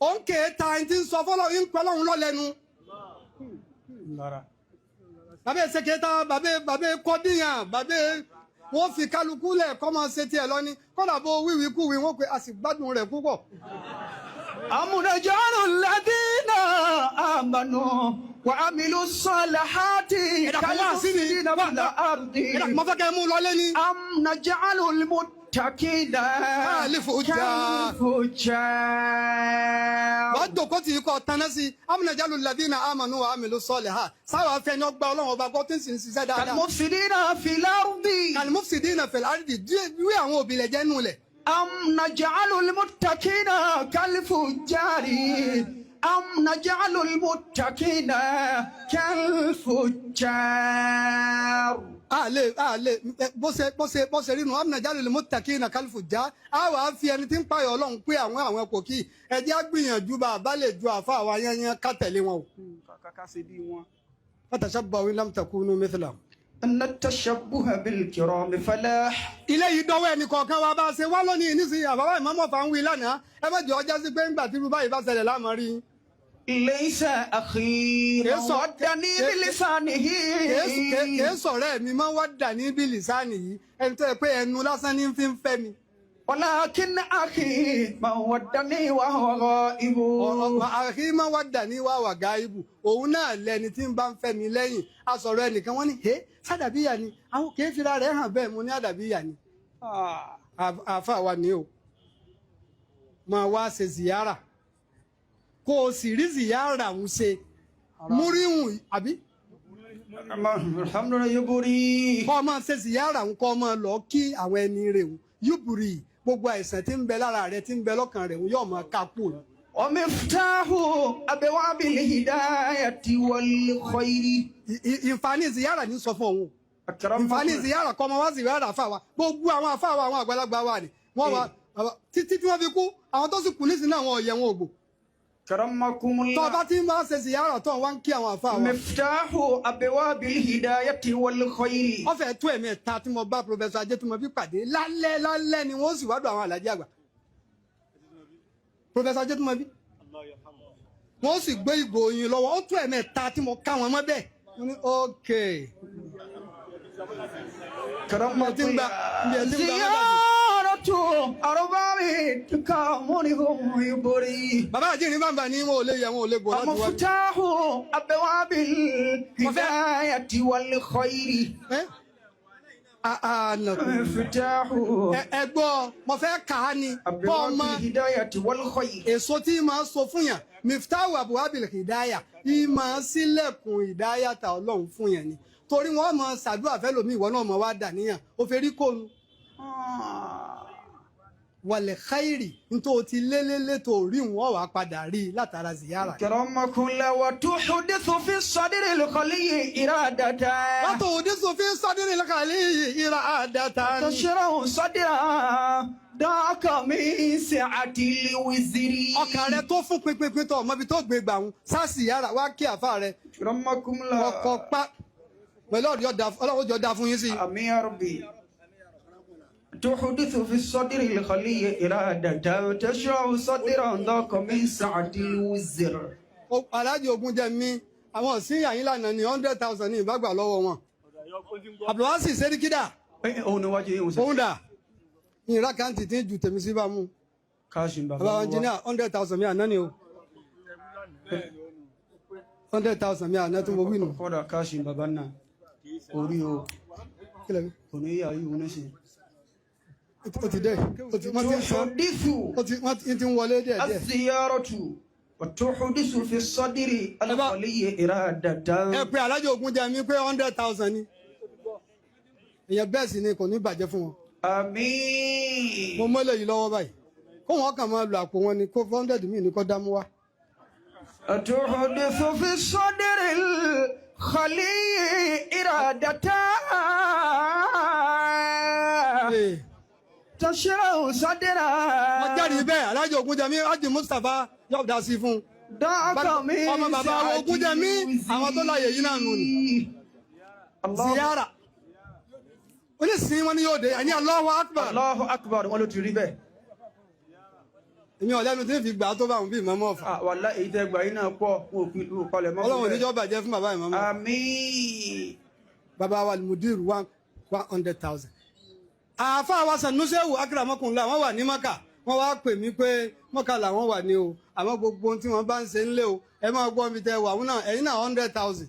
Ó ń ké ta ẹni tí ń sọ fọlọ́ ń pẹ́ lọ́hùn lọ́lẹ́nu. Lára. Bàbá ẹ̀ ṣe kéta, bàbá kọ́díyàn, bàbá wọ́n fi kálukú lẹ̀ kọ́ máa ṣe tiẹ̀ lọ ní kọ́dà bó wíwí kúwí wọ́n pe a sì gbádùn rẹ̀ púpọ̀. أم نجعل الذين آمنوا وعملوا الصالحات Ẹ dákun, wá sí mi. كالمفسدين في الأرض. Ẹ dákun, mo fẹ́ kẹ́ ẹ mú lọ lé ní. أم نجعل المتقين كالفجار. كالفجار. Wàá jòkó tì í kọ́ taná sí أم نجعل الذين آمنوا وعملوا الصالحات. Sáwà fẹ́ ni ó gba Ọlọ́run ọba gbọ́ tí ń sì ń ṣiṣẹ́ dáadáa. كالمفسدين في الأرض. كالمفسدين في الأرض, wí àwọn òbí lẹ̀ jẹ́ nù lẹ̀. أم نجعل المتقين كالفجار أم نجعل المتقين كالفجار. A lè bó ṣe rí nu أم نجعل المتقين كالفجار. A wà á fi ẹni tí ń payọ̀ Ọlọ́run pé àwọn ẹ̀kọ́ kí ẹ jẹ́ á gbìyànjú bá a bá lè ju àfa àwọn ayẹyẹ ká tẹ̀lé wọn o. Kàkà ṣe bí wọn. فتشبهوا إن لم تكونوا مثلهم. أن التشبه بالكرام فلاح. Ilé yìí dọ́wọ́ ẹnì kọ̀ọ̀kan wa bá a ṣe wá lónìí nísìnyí àbáwá ìmọ̀mọ́ fà ń wí lánàá ẹ má jẹ́ ọjà sí pé ńgbà tí irú báyìí bá ṣẹlẹ̀ láàmú rí. ليس أخي من ودني بلسانه. Kèé sọ̀rẹ́ mi máa ń wá dà ní bílì sáàni yìí ẹni tó yẹ pé ẹnu lásán ní fi ń fẹ́ mi. ولكن أخي من ودني وهو غائب. Àkí máa wá dà ní wàwà gáíbù òun náà lẹni tí ń bá ń fẹ́ mi lẹ́yìn asọ̀rọ̀ ẹnìkan wọ́n ní ẹ sádàbíyà ni àwọn kèé fira rẹ̀ hàn bẹ́ẹ̀ mo ní àdàbíyà ni. Àáfàá wa ni o máa wá ṣe ziyara kó o sì rí ziyara ń ṣe múríhùn àbí alhamdulilayi yuburi. kọ́ ọ máa ṣe ziyara ń kọ́ ọ máa lọ kí àwọn ẹni rẹ̀ ń yúbùrì gbogbo àìsàn tí ń bẹ lára rẹ̀ tí ń bẹ lọ́kàn rẹ̀ ń yóò máa ká kú ni. ومفتاح أبواب الهداية والخير. Ìfàní ziyara ní sọ fún òun ìfàní ziyara kọ́ ọmọ wá ziyara àfa wa gbogbo àwọn àfa wa àwọn àgbàlagbà wa ni wọ́n wá títí tí wọ́n fi kú àwọn tó sì kú nísìnyí náà àwọn ọ̀yẹ̀ wọn ògbò. كرمكم Tó o bá الله. ti máa ṣe ziyara tó o wá ń kí àwọn àfa wa. مفتاح أبواب الهداية والخير. Wọ́n fẹ́ẹ́ tó ẹ̀mẹ́ta tí mo bá Professor Ajétúmọ̀bí pàdé lálẹ́ lálẹ́ ni wọ́n sì wádùn àwọn àlàjì àgbà. Professor Ajétúmọ̀bí wọ́n sì gbé ìgò oyin lọ́wọ́ ó tó ẹ̀mẹ́ta tí mo ká wọn mọ́ bẹ́ẹ̀. Mo ní okay. كرمكم Ibi ẹ ti ń gba mọ́tàdì. زيارة أرباب تكاملهم يبري. Bàbá àjíǹrin bàbá ní wọn ò lè yẹ wọn ò lè gbò láti wá. مفتاح أبواب الهداية والخير. Ẹ́ ànàkùn. مفتاح Ẹ gbọ́ mo fẹ́ kà á ni kọ́ أبواب ọmọ الهداية والخير. èso tí máa so fún yàn miftahu abuwabil hidaya yìí máa sílẹ̀kùn hidaya ta ọlọ́run fún yàn ni torí wọ́n máa ṣàdúrà fẹ́ lómi ìwọ náà máa wá dà níyàn ó fẹ́ rí kónu wàlẹ̀ khairi nítorí o ti lélẹ́lẹ́ tó rí wọn wàá padà rí i látara ziyara. كرمكم الله وتحدث في الصدر الخلي إرادة. Wọ́n òde sòfin sọ́dínì lọ́kàlẹ́ ìra àdàtà ni. تشرع صدرا دعك من سعة الوزر. Ọkàn rẹ tó fún pinpin tó ọmọ ibi tó gbé gbà ń sáàsì yàrá wá kí àfa rẹ كرمكم الله. ọkọ̀ pa pẹ̀lú ọ̀dọ́ ọlọ́run jọ da fún yín sí i. آمين يا ربي. تحدث في الصدر الخلي إرادة تشرع صدرا ذاك من سعة الوزر. Aláàjì ogun jẹ mí àwọn sí yàyín lánàá ní 100,000 ní ìbágbà lọ́wọ́ wọn. Abdulwasi Serikida Òun ni wájú yìí ń sẹ. òun dà ìrà kàǹtì tí ń ju tèmi sí bá mú. Káàṣì ń bàbá Bàbá engineer 100,000 mi àná ni o. 100,000 mi àná tí mo wí nù. Kọ́dà káàṣì bàbá náà orí o Kí lẹ wí? kò ní yà yìí ní sìn. Ó ti dé ó ti wọ́n ti ń sọ تحدث ó ti wọ́n ti ń wọlé díẹ̀ díẹ̀. الزيارة وتحدث في الصدر الخلي إرادة. Ẹ pé alájọ ogun jẹ mí pé 100,000 ni. Ìyẹn bẹ́ẹ̀ sì ni kò ní bàjẹ́ fún wọn. آمين. Mo mọ́lẹ̀ yìí lọ́wọ́ báyìí. Kó wọn kàn máa lo àpò wọn ni kó 100 mi ní kó dámú wá. تحدث في الصدر الخلي إرادة. Ee. تشرع صدرا Wọ́n jáde bẹ́ẹ̀ alájọ ogun jẹ mí Ájì Mustapha yóò dá sí fún un. دعك من Ọmọ bàbá wa ogun jẹ mí àwọn tó láyè yìí náà nù ni. الله Ziyara. Onísìn wọn ni yóò dé ẹni Allahu Akbar. Allahu Akbar wọn ló ti rí bẹ́ẹ̀. Èmi ọ̀lẹ́nu tí ń fi gbà á tó bá òun bí ìmọ̀mọ́ ọ̀fà. Ah, wàlá èyí tẹ́ gbà yín náà pọ̀ wọn ò pin ìlú palẹ̀ mọ́. Ọlọ́run oníjọ́ bàjẹ́ fún bàbá ìmọ̀mọ́. آمين. Bàbá wa Mudir 100,000. Àáfàá wa Sanusewu Akramakunla wọ́n wà ní Mọ́kà. Wọ́n wá pè mí pé Mọ́kà làwọn wà ní o. Àmọ́ gbogbo ohun tí wọ́n bá ń ṣe ń lé o. Ẹ máa gbọ́ mi tẹ wà wọ́n náà ẹ̀yin náà 100,000.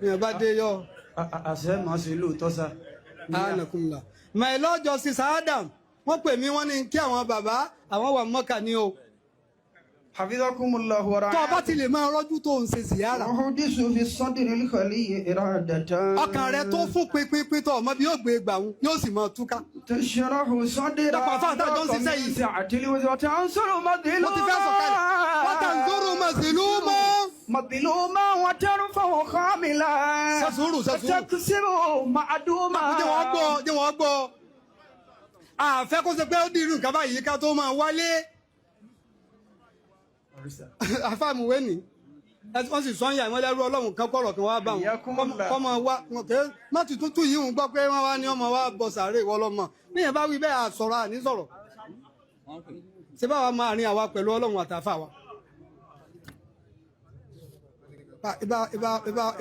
Ìyẹn bá dé yọ. Àṣẹ màá ṣe lóòótọ́ sá. Anakumla. My Lord Justice Adam, wọ́n pè mí wọ́n ní kí àwọn bàbá àwọn wà Mọ́kà ní o. حفظكم الله Tó o bá ورعاكم. ti lè máa rọ́jú tó ń ṣe ziyara. تحدث في الصدر الخلي إرادة. Ọkàn rẹ tó fún pínpínpín tó ọmọ bí yóò gbé gbà wọn yóò sì máa túká. تشرح صدرا Dàpọ̀ àfáà tá a jọ ń ṣiṣẹ́ yìí. سعة الوزر وتنصر Mo ti fẹ́ sọ̀kalẹ̀. Wọ́n tà ń zóró màsílùmọ́. مظلوما وترفع خاملا. Ṣe sùúrù, ṣe sùúrù. وتكسب معدوما. Jẹ́ wọ́n gbọ́, jẹ́ wọ́n gbọ́. Àfẹ́ kó ṣe pé ó dìrú nǹkan báyìí ká tó máa wálé. Àfáàmùwé ni. Wọ́n sì sọ́yà ìwọ́n lẹ́rú ọlọ́run kan kọ̀rọ̀ kan wá bá wọn. Ìyákùnmọ́lá. Kọ́mọ wa wọn kẹ́ má ti tútù yìí ń gbọ́ pé wọ́n wá ní ọmọ wa bọ̀ sàárè ìwọ lọ́mọ. Níyẹn bá wí bẹ́ẹ̀ àsọ̀rọ̀ àní sọ̀rọ̀. Ṣé báwa máa rin àwa pẹ̀lú ọlọ́run àtàfà wa?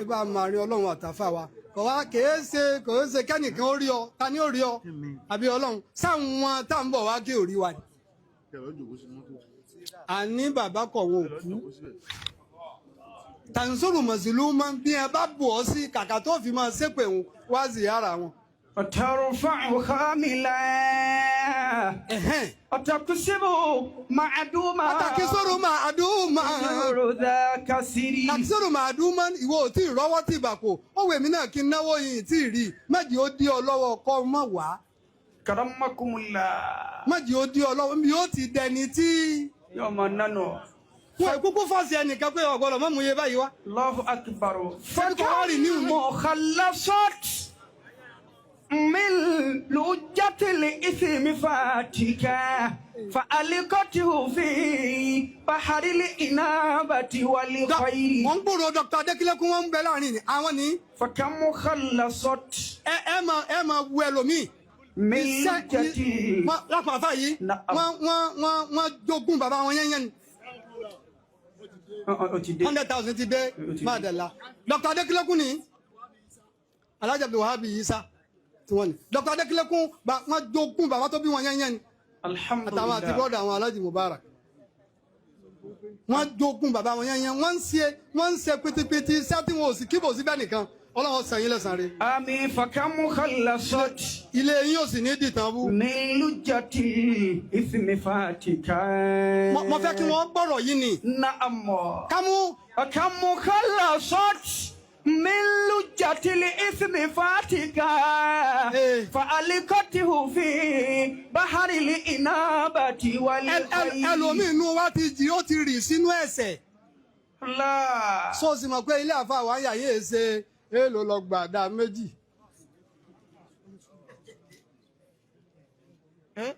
Ibà máa rin ọlọ́run àtàfà wa. Kò wá kèé ṣe kò é ṣe kẹ́nìkan ó rí ọ, ta ni ó rí ọ? Àbí ọlọ́run sáwọn tá à ń bọ̀ wá kí ò rí wa ni. Àní bàbá kọ̀ wọn ò kú. Tàǹsọ̀rù mọ̀sílùmọ́ bí ẹ bá bù ọ́ sí kàkà tó fi máa ṣépè wọn wá ziyara wọn. وترفع خاملا Ẹ̀hẹ́n. وتكسب معدوما Pàtàkì sọ̀rọ̀ máa àdúmọ̀. زور ذاك سري Tàkì máa àdúmọ̀ ìwọ ò tí ì rọ́wọ́ tí ì bàkò. Ó wù èmi náà kí n náwó yìí tí ì rí. Májì ó dí ọ lọ́wọ́ kọ́ mọ̀ wá. كرمكم الله Májì ó dí ọ lọ́wọ́ mi ó ti dẹni tí. يوم ننو Wọ́n ìkúkú fọ́ọ̀sì ẹnìkan pé ọ̀gbọ́dọ̀ mọ́ mú iye báyìí wá. الله أكبر فكاري نيو. مخلصات من لجة الإثم فاتكا فألقته في بحر الإنابة والخير Wọ́n ń gbòòrò Dr. Adékílẹ́kùn wọ́n ń bẹ láàrin ni. Àwọn ni فكم مخلصات ẹ máa wu ẹlòmíì. من Iṣẹ́ لجة lápá àfáà yìí Na'am. wọ́n jogún bàbá wọn yẹ́nyẹ́ ni. 100,000 ti dé máa dẹ̀ la. Dr. Adékílẹ́kùn ni Alhaji Abdul Wahab Isa tí wọ́n ní. Dr. Adékílẹ́kùn wọ́n jogún bàbá tó bí wọn yẹ́nyẹ́ ni. الحمد Àtàwọn àti لله bọ́ọ̀dù àwọn Alhaji Mubarak. Wọ́n jogún bàbá wọn yẹ́nyẹ́ wọ́n ń ṣe pitipiti iṣẹ́ tí wọn ò sì kíbò síbẹ̀ nìkan. Ọlọ́run san yín lẹ́san rẹ̀. آمين فكم مخلصات Ilé yín ò sì ní dìtàn bú. من لجة الإثم فاتكا Mo fẹ́ kí wọ́n gbọ́rọ̀ yìí ni. نعم Kámú وكم مخلصات من لجة الإثم فاتكا إيه. فألقته في بحر الإنابة والخير ẹlòmíì inú wa ti jì ó ti rì sínú ẹ̀ṣẹ̀. الله Sọ sì mọ̀ pé ilé àfa wa ń yà yéé ṣe èèlò lọ gbàdá méjì.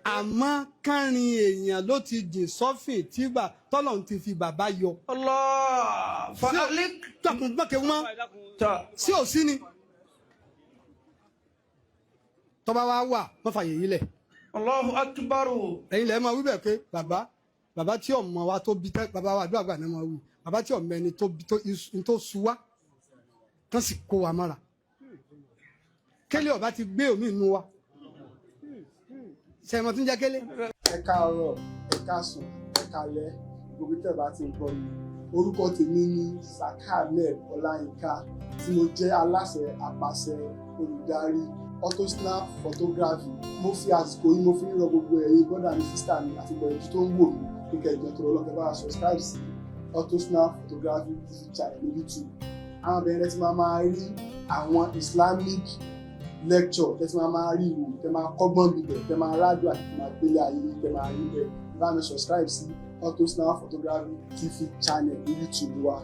Àmọ́ kánrin èèyàn ló ti jìn sọ́fìn tí tọ́lọ̀ ti fi bàbá yọ. الله فألق Tọkùn gbọ́kẹ́ wọn sí ò sí ni. Tọ́ba wa wà wọ́n fàyè yìí lẹ̀. الله أكبر Ẹ̀yin lẹ́ẹ̀ máa wí bẹ́ẹ̀ pé bàbá bàbá tí ọmọ wa tó bí tẹ́ bàbá wa àdúrà gbà náà máa wí bàbá tí ọmọ ẹni tó bí tó su wá tán sì kó wa mọ́ra. Kélé ọba ti gbé omi inú wa. Ṣé ẹ mọ̀ tí ń jẹ́ kélé? Ẹ káàárọ̀, ẹ káàsán, ẹ káalẹ́, gbogbo tẹ́ bá ti ń gbọ́ mi. Orúkọ tèmi ni Saka Ahmed Ọláyínká tí mo jẹ́ aláṣẹ apàṣẹ olùdarí Autosnap Photography. Mo fi àsìkò yìí mo fi ń rọ gbogbo ẹ̀yin brọ́dà mi, sísítà mi àti gbogbo ẹ̀yin tó ń wò mí kíkẹ́ ìjọ tó lọ́kẹ́ bá wa subscribe sí Autosnap Photography TV channel ní YouTube. Àwọn abẹ́rẹ́ tí máa máa rí àwọn Islamic lecture tẹ́ tí máa máa rí ìwò tẹ́ máa kọ́gbọ́n bíbẹ̀ tẹ́ máa rádùn àti tẹ́ máa gbélé ayé tẹ́ máa rí bẹ́ẹ̀. Bá mi subscribe sí Autosnap Photography TV channel ní YouTube wa.